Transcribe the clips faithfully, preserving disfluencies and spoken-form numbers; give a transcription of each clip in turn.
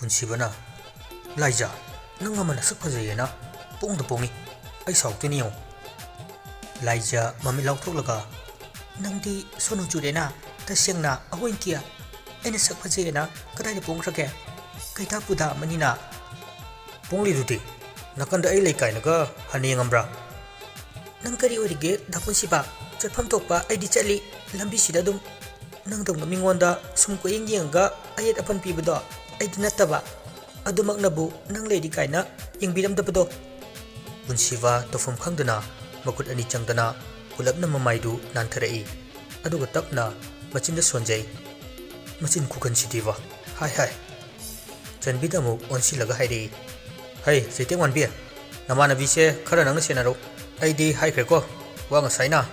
ꯄꯨꯟꯁꯤꯕꯅ, "ꯂꯥꯏꯖ, ꯅꯪ ꯑꯃ ꯅꯁꯛ ꯐꯖꯩꯌꯦꯅ ꯄꯣꯡꯗ ꯄꯣꯡꯉꯤ꯫ ꯑꯩ ꯁꯥꯎꯔꯛꯇꯣꯏꯅꯤ ꯌꯦꯡꯉꯨ꯫" ꯂꯥꯏꯖ ꯃꯃꯤꯠ ꯂꯥꯎꯊꯣꯛꯂꯒ, "ꯅꯪꯗꯤ ꯁꯣꯅꯨ ꯆꯨꯔꯦꯅ? ꯇꯁꯦꯡꯅ ꯑꯋꯣꯏꯟꯀꯤ ꯑꯩꯅ ꯁꯛ ꯐꯖꯩꯌꯦꯅ ꯀꯗꯥꯏꯗ ꯄꯣꯡꯈ꯭ꯔꯒꯦ? ꯀꯩꯊꯥ ꯄꯨꯗꯥ ꯑꯃꯅꯤꯅ꯫" "ꯄꯣꯡꯂꯤꯗꯨꯗꯤ, ꯅꯥꯀꯟꯗ ꯑꯩ ꯂꯩ ꯀꯥꯏꯅꯒ ꯍꯟꯅ ꯌꯦꯡꯉꯝꯕ꯭ꯔꯥ?" "ꯅꯪ ꯀꯔꯤ ꯑꯣꯏꯔꯤꯒꯦ ꯗꯥ ꯄꯨꯟꯁꯤꯕ? ꯆꯠꯐꯝ ꯊꯣꯛꯄ ꯑꯩꯗꯤ ꯆꯠꯂꯤ, ꯂꯝꯕꯤꯁꯤꯗ ꯑꯗꯨꯝ꯫ ꯅꯪꯗꯧꯅ ꯃꯤꯉꯣꯟꯗ ꯁꯨꯝ ꯀꯣꯏꯌꯦꯡ ꯌꯦꯡꯉꯒ ꯑꯌꯦꯠ ꯑꯄꯟ ꯄꯤꯕꯗꯣ ꯑꯩꯗꯤ ꯅꯠꯇꯕ꯫ ꯑꯗꯨꯃꯛꯅꯕꯨ ꯅꯪ ꯂꯩꯔꯤ ꯀꯥꯏꯅ ꯌꯦꯡꯕꯤꯔꯝꯗꯕꯗꯣ꯫" ꯄꯨꯟꯁꯤꯕ ꯇꯧꯐꯝ ꯈꯪꯗꯅ ꯃꯈꯨꯠ ꯑꯅꯤ ꯆꯪꯗꯅ ꯄꯨꯂꯞꯅ ꯃꯃꯥꯏꯗꯨ ꯅꯥꯟꯊꯔꯛꯏ꯫ ꯑꯗꯨꯒ ꯇꯞꯅ ꯃꯆꯤꯟꯗ ꯁꯣꯟꯖꯩ꯫ "ꯃꯆꯤꯟ ꯈꯨꯀꯟꯁꯤꯗꯤꯕ꯫ ꯍꯥꯏ ꯍꯥꯏ꯫" ꯆꯟꯕꯤꯗ ꯑꯃꯨꯛ ꯑꯣꯟꯁꯤꯜꯂꯒ ꯍꯥꯏꯔꯛꯏ, "ꯍꯩ, ꯆꯩꯇꯦꯛ ꯃꯥꯟꯕꯤ, ꯅꯃꯥꯟꯅꯕꯤꯁꯦ ꯈꯔ ꯅꯪꯅ ꯁꯦꯟꯅꯔꯣ꯫ ꯑꯩꯗꯤ ꯍꯥꯏꯈ꯭ꯔꯦꯀꯣ, ꯋꯥ ꯉꯁꯥꯏꯅ꯫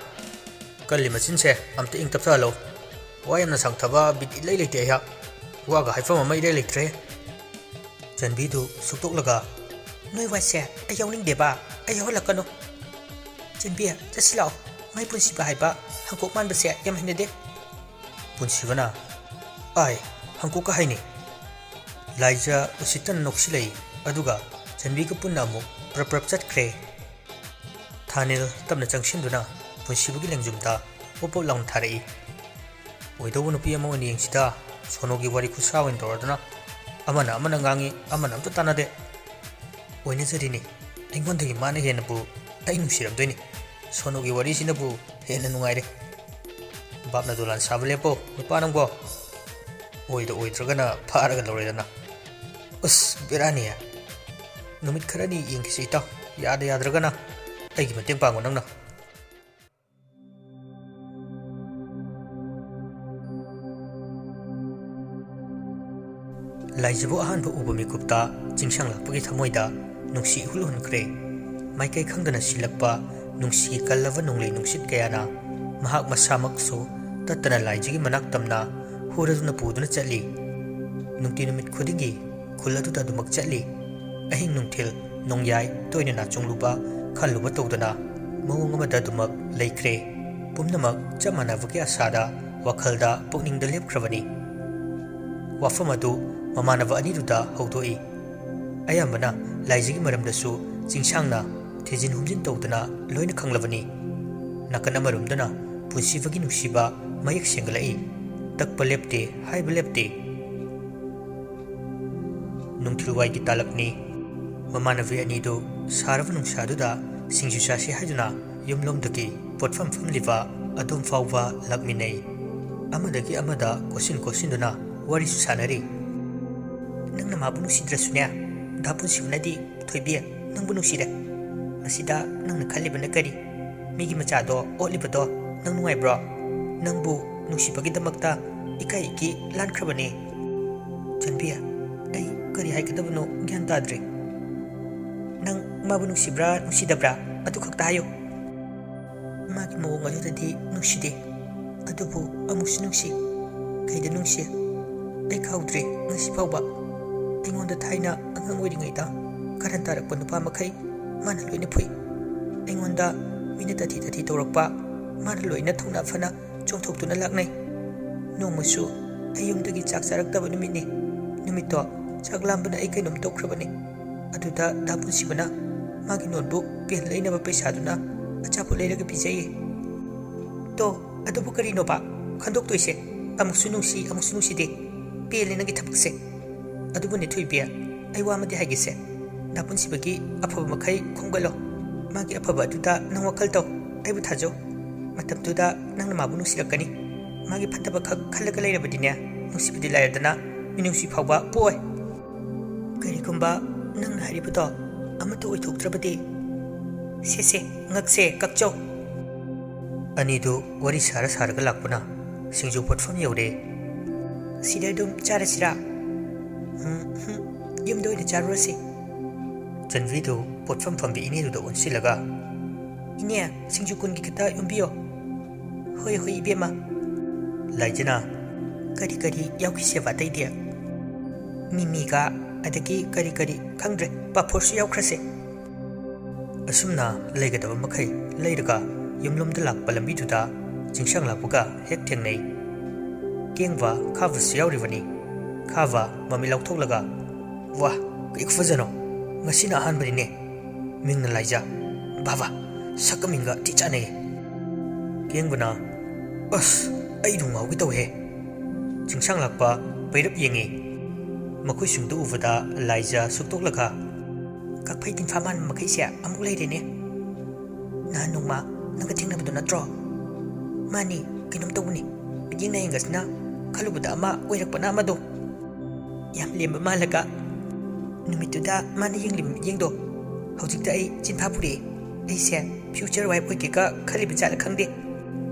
ꯀꯜꯂꯤ ꯃꯆꯤꯟꯁꯦ ꯑꯝꯇ ꯏꯪ ꯇꯞꯊꯍꯜꯂꯣ꯫ ꯋꯥ ꯌꯥꯝꯅ ꯁꯥꯡꯊꯕ ꯕꯤꯠ ꯏꯂꯩ ꯂꯩꯇꯦ ꯑꯩꯍꯥꯛ꯫ ꯋꯥꯒ ꯍꯥꯏꯐꯝ ꯑꯃ ꯏꯔꯩ ꯂꯩꯇ꯭ꯔꯦ꯫" ꯆꯟꯕꯤꯗꯨ ꯁꯨꯛꯇꯣꯛꯂꯒ, "ꯅꯣꯏ ꯋꯥꯁꯦ ꯑꯩ ꯌꯥꯎꯅꯤꯡꯗꯦꯕ, ꯑꯩ ꯌꯥꯎꯍꯜꯂꯛꯀꯅꯨ꯫ ꯆꯟꯕꯤ, ꯆꯠꯁꯤ ꯂꯥꯛꯑꯣ꯫ ꯃꯥꯏ ꯄꯨꯟꯁꯤꯕ ꯍꯥꯏꯕ ꯍꯪꯀꯣꯛ ꯃꯥꯟꯕꯁꯦ ꯌꯥꯝ ꯍꯩꯅꯗꯦ꯫" ꯄꯨꯟꯁꯤꯕꯅ, "ꯑꯥꯏ, ꯍꯪꯀꯣꯛꯀ ꯍꯥꯏꯅꯤ꯫" ꯂꯥꯏꯖ ꯎꯁꯤꯠꯇꯅ ꯅꯣꯛꯁꯤꯜꯂꯛꯏ, ꯑꯗꯨꯒ ꯆꯟꯕꯤꯒ ꯄꯨꯟꯅ ꯑꯃꯨꯛ ꯄ꯭ꯔꯞ ꯄ꯭ꯔꯞ ꯆꯠꯈ꯭ꯔꯦ꯫ ꯊꯥꯅꯤꯜ ꯇꯞꯅ ꯆꯪꯁꯤꯟꯗꯨꯅ ꯄꯨꯟꯁꯤꯕꯒꯤ ꯂꯦꯡꯖꯨꯝꯗ ꯄꯣꯞ ꯄꯣꯞ ꯂꯥꯎꯅ ꯊꯥꯔꯛꯏ꯫ "ꯑꯣꯏꯗꯧꯕ ꯅꯨꯄꯤ ꯑꯃ ꯑꯣꯏꯅ ꯌꯦꯡꯁꯤꯗ, ꯁꯣꯅꯣꯒꯤ ꯋꯥꯔꯤ ꯈꯨꯠꯁꯥ ꯑꯣꯏꯅ ꯇꯧꯔꯗꯅ꯫ ꯑꯃꯅ ꯑꯃꯅ ꯉꯥꯡꯉꯤ, ꯑꯃꯅ ꯑꯝꯇ ꯇꯥꯟꯅꯗꯦ꯫" "ꯑꯣꯏꯅꯖꯔꯤꯅꯤ, ꯑꯩꯉꯣꯟꯗꯒꯤ ꯃꯥꯅ ꯍꯦꯟꯅꯕꯨ ꯑꯩ ꯅꯨꯡꯁꯤꯔꯝꯗꯣꯏꯅꯤ꯫ ꯁꯣꯅꯣꯒꯤ ꯋꯥꯔꯤꯁꯤꯅꯕꯨ ꯍꯦꯟꯅ ꯅꯨꯡꯉꯥꯏꯔꯦ꯫" "ꯚꯥꯞꯅ ꯗꯣꯂꯥꯟ ꯁꯥꯕ ꯂꯦꯞꯄꯣ, ꯅꯨꯄꯥ ꯅꯪꯕꯣ꯫ ꯑꯣꯏꯗ ꯑꯣꯏꯗ꯭ꯔꯒꯅ ꯐꯥꯔꯒ ꯂꯧꯔꯦꯗꯅ꯫" "ꯑꯁ, ꯕꯦꯔꯥꯅꯤꯌꯦ꯫ ꯅꯨꯃꯤꯠ ꯈꯔꯅꯤ ꯌꯦꯡꯈꯤꯁꯤ ꯏꯇꯥꯎ, ꯌꯥꯗ ꯌꯥꯗ꯭ꯔꯒꯅ ꯑꯩꯒꯤ ꯃꯇꯦꯡ ꯄꯥꯡꯉꯣ ꯅꯪꯅ꯫" ꯂꯥꯏꯖꯕꯨ ꯑꯍꯥꯟꯕ ꯎꯕ ꯃꯤꯀꯨꯞꯇ ꯆꯤꯡꯁꯥꯡꯂꯛꯄꯒꯤ ꯊꯃꯣꯏꯗ ꯅꯨꯡꯁꯤ ꯏꯍꯨꯜ ꯍꯨꯟꯈ꯭ꯔꯦ꯫ ꯃꯥꯏꯀꯩ ꯈꯪꯗꯅ ꯁꯤꯜꯂꯛꯄ ꯅꯨꯡꯁꯤꯒꯤ ꯀꯜꯂꯕ ꯅꯣꯡꯂꯩ ꯅꯨꯡꯁꯤꯠ ꯀꯌꯥꯅ ꯃꯍꯥꯛ ꯃꯁꯥꯃꯛꯁꯨ ꯇꯠꯇꯅ ꯂꯥꯏꯖꯒꯤ ꯃꯅꯥꯛ ꯇꯝꯅ ꯍꯨꯔꯗꯨꯅ ꯄꯨꯗꯨꯅ ꯆꯠꯂꯤ꯫ ꯅꯨꯡꯇꯤ ꯅꯨꯃꯤꯠ ꯈꯨꯗꯤꯡꯒꯤ ꯈꯨꯜ ꯑꯗꯨꯗ ꯑꯗꯨꯃꯛ ꯆꯠꯂꯤ꯫ ꯑꯍꯤꯡ ꯅꯨꯡꯊꯤꯜ ꯅꯣꯡꯌꯥꯏ ꯇꯣꯏꯅ ꯅꯥꯆꯣꯡꯂꯨꯕ ꯈꯜꯂꯨꯕ ꯇꯧꯗꯅ ꯃꯑꯣꯡ ꯑꯃꯗ ꯑꯗꯨꯃꯛ ꯂꯩꯈ꯭ꯔꯦ꯫ ꯄꯨꯝꯅꯃꯛ ꯆꯞ ꯃꯥꯟꯅꯕꯒꯤ ꯑꯁꯥꯗ ꯋꯥꯈꯜꯗ ꯄꯨꯛꯅꯤꯡꯗ ꯂꯦꯞꯈ꯭ꯔꯕꯅꯤ꯫ ꯋꯥꯐꯝ ꯑꯗꯨ ꯃꯃꯥꯟꯅꯕ ꯑꯅꯤꯗꯨꯗ ꯍꯧꯗꯣꯛꯏ꯫ ꯑꯌꯥꯝꯕꯅ ꯂꯥꯏꯖꯒꯤ ꯃꯔꯝꯗꯁꯨ ꯆꯤꯡꯁꯥꯡꯅ ꯊꯤꯖꯤꯟ ꯍꯨꯝꯖꯤꯟ ꯇꯧꯗꯅ ꯂꯣꯏꯅ ꯈꯪꯂꯕꯅꯤ꯫ ꯅꯥꯀꯟ ꯑꯃꯔꯣꯝꯗꯅ ꯄꯨꯟꯁꯤꯕꯒꯤ ꯅꯨꯡꯁꯤꯕ ꯃꯌꯦꯛ ꯁꯦꯡꯒꯠꯂꯛꯏ꯫ ꯇꯛꯄ ꯂꯦꯞꯇꯦ, ꯍꯥꯏꯕ ꯂꯦꯞꯇꯦ꯫ ꯅꯨꯡꯊꯤꯜꯋꯥꯏꯒꯤ ꯇꯥꯂꯛꯅꯤ꯫ ꯃꯃꯥꯟꯅꯕꯤ ꯑꯅꯤꯗꯨ ꯁꯥꯔꯕ ꯅꯨꯡꯁꯥꯗꯨꯗ ꯁꯤꯡꯖꯨ ꯆꯥꯁꯤ ꯍꯥꯏꯗꯨꯅ ꯌꯨꯝꯂꯣꯝꯗꯒꯤ ꯄꯣꯠꯐꯝ ꯐꯝꯂꯤꯕ ꯑꯗꯣꯝ ꯐꯥꯎꯕ ꯂꯥꯛꯃꯤꯟꯅꯩ꯫ ꯑꯃꯗꯒꯤ ꯑꯃꯗ ꯀꯣꯠꯁꯤꯟ ꯀꯣꯠꯁꯤꯟꯗꯨꯅ ꯋꯥꯔꯤꯁꯨ ꯁꯥꯟꯅꯔꯤ꯫ "ꯅꯪꯅ ꯃꯥꯕꯨ ꯅꯨꯡꯁꯤꯗ꯭ꯔꯁꯨꯅꯦ, ꯗꯥ ꯄꯨꯟꯁꯤꯕꯅꯗꯤ ꯊꯣꯏꯕꯤ, ꯅꯪꯕꯨ ꯅꯨꯡꯁꯤꯔꯦ꯫ ꯃꯁꯤꯗ ꯅꯪꯅ ꯈꯜꯂꯤꯕꯅ ꯀꯔꯤ? ꯃꯤꯒꯤ ꯃꯆꯥꯗꯣ ꯑꯣꯠꯂꯤꯕꯗꯣ ꯅꯪ ꯅꯨꯡꯉꯥꯏꯕ꯭ꯔꯣ? ꯅꯪꯕꯨ ꯅꯨꯡꯁꯤꯕꯒꯤꯗꯃꯛꯇ ꯏꯀꯥꯏ ꯏꯀꯤ ꯂꯥꯟꯈ꯭ꯔꯕꯅꯦ꯫" "ꯆꯟꯕꯤ, ꯑꯩ ꯀꯔꯤ ꯍꯥꯏꯒꯗꯕꯅꯣ ꯒ꯭ꯌꯥꯟ ꯇꯥꯗ꯭ꯔꯦ꯫ ꯅꯪ ꯃꯥꯕꯨ ꯅꯨꯡꯁꯤꯕ꯭ꯔꯥ ꯅꯨꯡꯁꯤꯗꯕ꯭ꯔꯥ? ꯑꯗꯨ ꯈꯛꯇ ꯍꯥꯏꯌꯨ꯫" "ꯃꯥꯒꯤ ꯃꯑꯣꯡ ꯑꯗꯨꯗꯗꯤ ꯅꯨꯡꯁꯤꯗꯦ, ꯑꯗꯨꯕꯨ ꯑꯃꯨꯛꯁꯨ ꯅꯨꯡꯁꯤ꯫" "ꯀꯩꯗ ꯅꯨꯡꯁꯤ? ꯑꯩ ꯀꯥꯎꯗ꯭ꯔꯤ ꯉꯁꯤ ꯐꯥꯎꯕ꯫ ꯑꯩꯉꯣꯟꯗ ꯊꯥꯏꯅ ꯑꯉꯥꯡ ꯑꯣꯏꯔꯤꯉꯩꯗ ꯀꯔꯟ ꯇꯥꯔꯛꯄ ꯅꯨꯄꯥ ꯃꯈꯩ ꯃꯥꯅ ꯂꯣꯏꯅ ꯐꯨꯏ꯫ ꯑꯩꯉꯣꯟꯗ ꯃꯤꯅ ꯇꯥꯊꯤ ꯇꯥꯊꯤ ꯇꯧꯔꯛꯄ ꯃꯥꯅ ꯂꯣꯏꯅ ꯊꯧꯅꯥ ꯐꯅ ꯆꯣꯡꯊꯣꯛꯇꯨꯅ ꯂꯥꯛꯅꯩ꯫ ꯅꯣꯡꯃꯁꯨ ꯑꯩ ꯌꯨꯝꯗꯒꯤ ꯆꯥꯛ ꯆꯥꯔꯛꯇꯕ ꯅꯨꯃꯤꯠꯅꯤ꯫ ꯅꯨꯃꯤꯠꯇꯣ ꯆꯥꯛ ꯂꯥꯝꯕꯅ ꯑꯩ ꯀꯩꯅꯣꯝ ꯇꯧꯈ꯭ꯔꯕꯅꯤ꯫ ꯑꯗꯨꯗ ꯗꯥ ꯄꯨꯟꯁꯤꯕꯅ ꯃꯥꯒꯤ ꯅꯣꯠꯕꯨꯛ, ꯄꯦꯟ ꯂꯩꯅꯕ ꯄꯩꯁꯥꯗꯨꯅ ꯑꯆꯥꯄꯣꯠ ꯂꯩꯔꯒ ꯄꯤꯖꯩꯌꯦ꯫" "ꯇꯣ, ꯑꯗꯨꯕꯨ ꯀꯔꯤꯅꯣꯕ ꯈꯟꯗꯣꯛꯇꯣꯏꯁꯦ? ꯑꯃꯨꯛꯁꯨ ꯅꯨꯡꯁꯤ, ꯑꯃꯨꯛꯁꯨ ꯅꯨꯡꯁꯤꯗꯦ꯫ ꯄꯦꯜꯂꯦ ꯅꯪꯒꯤ ꯊꯕꯛꯁꯦ꯫ ꯑꯗꯨꯕꯨꯅꯦ ꯊꯣꯏꯕꯤ, ꯑꯩ ꯋꯥ ꯑꯃꯗꯤ ꯍꯥꯏꯒꯦꯁꯦ꯫ ꯗꯥ ꯄꯨꯟꯁꯤꯕꯒꯤ ꯑꯐꯕ ꯃꯈꯩ ꯈꯣꯝꯒꯠꯂꯣ꯫ ꯃꯥꯒꯤ ꯑꯐꯕ ꯑꯗꯨꯗ ꯅꯪ ꯋꯥꯈꯜ ꯇꯧ, ꯑꯩꯕꯨ ꯊꯥꯖꯧ꯫ ꯃꯇꯝꯗꯨꯗ ꯅꯪꯅ ꯃꯥꯕꯨ ꯅꯨꯡꯁꯤꯔꯛꯀꯅꯤ꯫ ꯃꯥꯒꯤ ꯐꯠꯇꯕ ꯈꯛ ꯈꯜꯂꯒ ꯂꯩꯔꯕꯗꯤꯅꯦ, ꯅꯨꯡꯁꯤꯕꯗꯤ ꯂꯥꯏꯔꯗꯅ, ꯃꯤꯅꯨꯡꯁꯤ ꯐꯥꯎꯕ ꯄꯣꯛꯑꯣꯏ꯫ ꯀꯔꯤꯒꯨꯝꯕ ꯅꯪꯅ ꯍꯥꯏꯔꯤꯕꯗꯣ ꯑꯃꯠꯇ ꯑꯣꯏꯊꯣꯛꯇ꯭ꯔꯕꯗꯤ?" "ꯁꯦ ꯁꯦ, ꯉꯛꯁꯦ ꯀꯛꯆꯧ꯫" ꯑꯅꯤꯗꯨ ꯋꯥꯔꯤ ꯁꯥꯔ ꯁꯥꯔꯒ ꯂꯥꯛꯄꯅ ꯁꯤꯡꯖꯨ ꯄꯣꯠꯐꯝ ꯌꯧꯔꯦ꯫ "ꯁꯤꯗ ꯑꯗꯨꯝ ꯆꯥꯔꯁꯤꯔꯥ?" "ꯎꯝ, ꯍꯨꯝ, ꯌꯨꯝꯗ ꯑꯣꯏꯅ ꯆꯥꯔꯨꯔꯁꯤ꯫" ꯆꯟꯕꯤꯗꯨ ꯄꯣꯠꯐꯝ ꯐꯝꯕꯤ ꯏꯅꯦꯗꯨꯗ ꯑꯣꯟꯁꯤꯜꯂꯒ, "ꯏꯅꯦ, ꯁꯤꯡꯖꯨ ꯀꯨꯟꯒꯤ ꯈꯛꯇ ꯌꯣꯝꯕꯤꯌꯣ꯫" "ꯍꯣꯏ, ꯍꯣꯏ, ꯏꯕꯦꯝꯃ꯫" ꯂꯥꯏꯖꯅ, "ꯀꯔꯤ ꯀꯔꯤ ꯌꯥꯎꯈꯤꯁꯦꯕ ꯑꯇꯩꯗꯤ?" "ꯃꯤꯃꯤꯒ, ꯑꯗꯒꯤ ꯀꯔꯤ ꯀꯔꯤ ꯈꯪꯗ꯭ꯔꯦ, ꯄꯥꯐꯣꯔꯁꯨ ꯌꯥꯎꯈ꯭ꯔꯁꯦ꯫" ꯑꯁꯨꯝꯅ ꯂꯩꯒꯗꯕ ꯃꯈꯩ ꯂꯩꯔꯒ ꯌꯨꯝꯂꯣꯝꯗ ꯂꯥꯛꯄ ꯂꯝꯕꯤꯗꯨꯗ ꯆꯤꯡꯁꯥꯡ ꯂꯥꯛꯄꯒ ꯍꯦꯛ ꯊꯦꯡꯅꯩ꯫ ꯀꯦꯡꯕ ꯈꯥꯕꯁꯨ ꯌꯥꯎꯔꯤꯕꯅꯤ꯫ ꯈꯥꯕ ꯃꯃꯤꯠ ꯂꯥꯎꯊꯣꯛꯂꯒ, "ꯋꯥ, ꯀꯩ ꯈꯨꯐꯖꯅꯣ! ꯉꯁꯤꯅ ꯑꯍꯥꯟꯕꯅꯤꯅꯦ꯫ ꯃꯤꯡꯅ ꯂꯥꯏꯖ꯫ ꯕꯥ ꯕꯥ, ꯁꯛꯀ ꯃꯤꯡꯒ ꯊꯤ ꯆꯥꯟꯅꯩ꯫" ꯀꯦꯡꯕꯅ, "ꯑꯁ, ꯑꯩꯗꯨ ꯉꯥꯎꯒꯦ ꯇꯧꯋꯦꯍꯦ!" ꯆꯤꯡꯁꯥꯡ ꯂꯥꯛꯄ ꯄꯩꯔꯞ ꯌꯦꯡꯉꯤ꯫ ꯃꯈꯣꯏꯁꯤꯡꯗꯨ ꯎꯕꯗ ꯂꯥꯏꯖ ꯁꯨꯛꯇꯣꯛꯂꯒ, "ꯀꯛꯐꯩ ꯇꯤꯟꯐꯥ ꯃꯥꯟꯕ ꯃꯈꯩꯁꯦ ꯑꯃꯨꯛ ꯂꯩꯔꯦꯅꯦ꯫ ꯅꯍꯥꯟ ꯅꯣꯡꯃ ꯅꯪꯒ ꯊꯦꯡꯅꯕꯗꯣ ꯅꯠꯇ꯭ꯔꯣ?" "ꯃꯥꯅꯤ, ꯀꯩꯅꯣꯝ ꯇꯧꯕꯅꯤ꯫ ꯃꯤꯠꯌꯦꯡ ꯅꯥꯌꯦꯡꯒꯁꯤꯅ ꯈꯜꯂꯨꯕꯗ ꯑꯃ, ꯑꯣꯏꯔꯛꯄꯅ ꯑꯃꯗꯣ꯫ ꯌꯥꯝ ꯂꯦꯝꯕ ꯃꯥꯜꯂꯒ꯫ ꯅꯨꯃꯤꯠꯇꯨꯗ ꯃꯥꯅ ꯌꯦꯡꯂꯤꯕ ꯃꯤꯠꯌꯦꯡꯗꯣ ꯍꯧꯖꯤꯛꯇ ꯑꯩ ꯆꯤꯟꯐꯥ ꯄꯨꯔꯛꯑꯦ꯫ ꯑꯩꯁꯦ future wife ꯑꯣꯏꯒꯦꯒ ꯈꯜꯂꯤꯕ ꯖꯥꯠꯂ ꯈꯪꯗꯦ꯫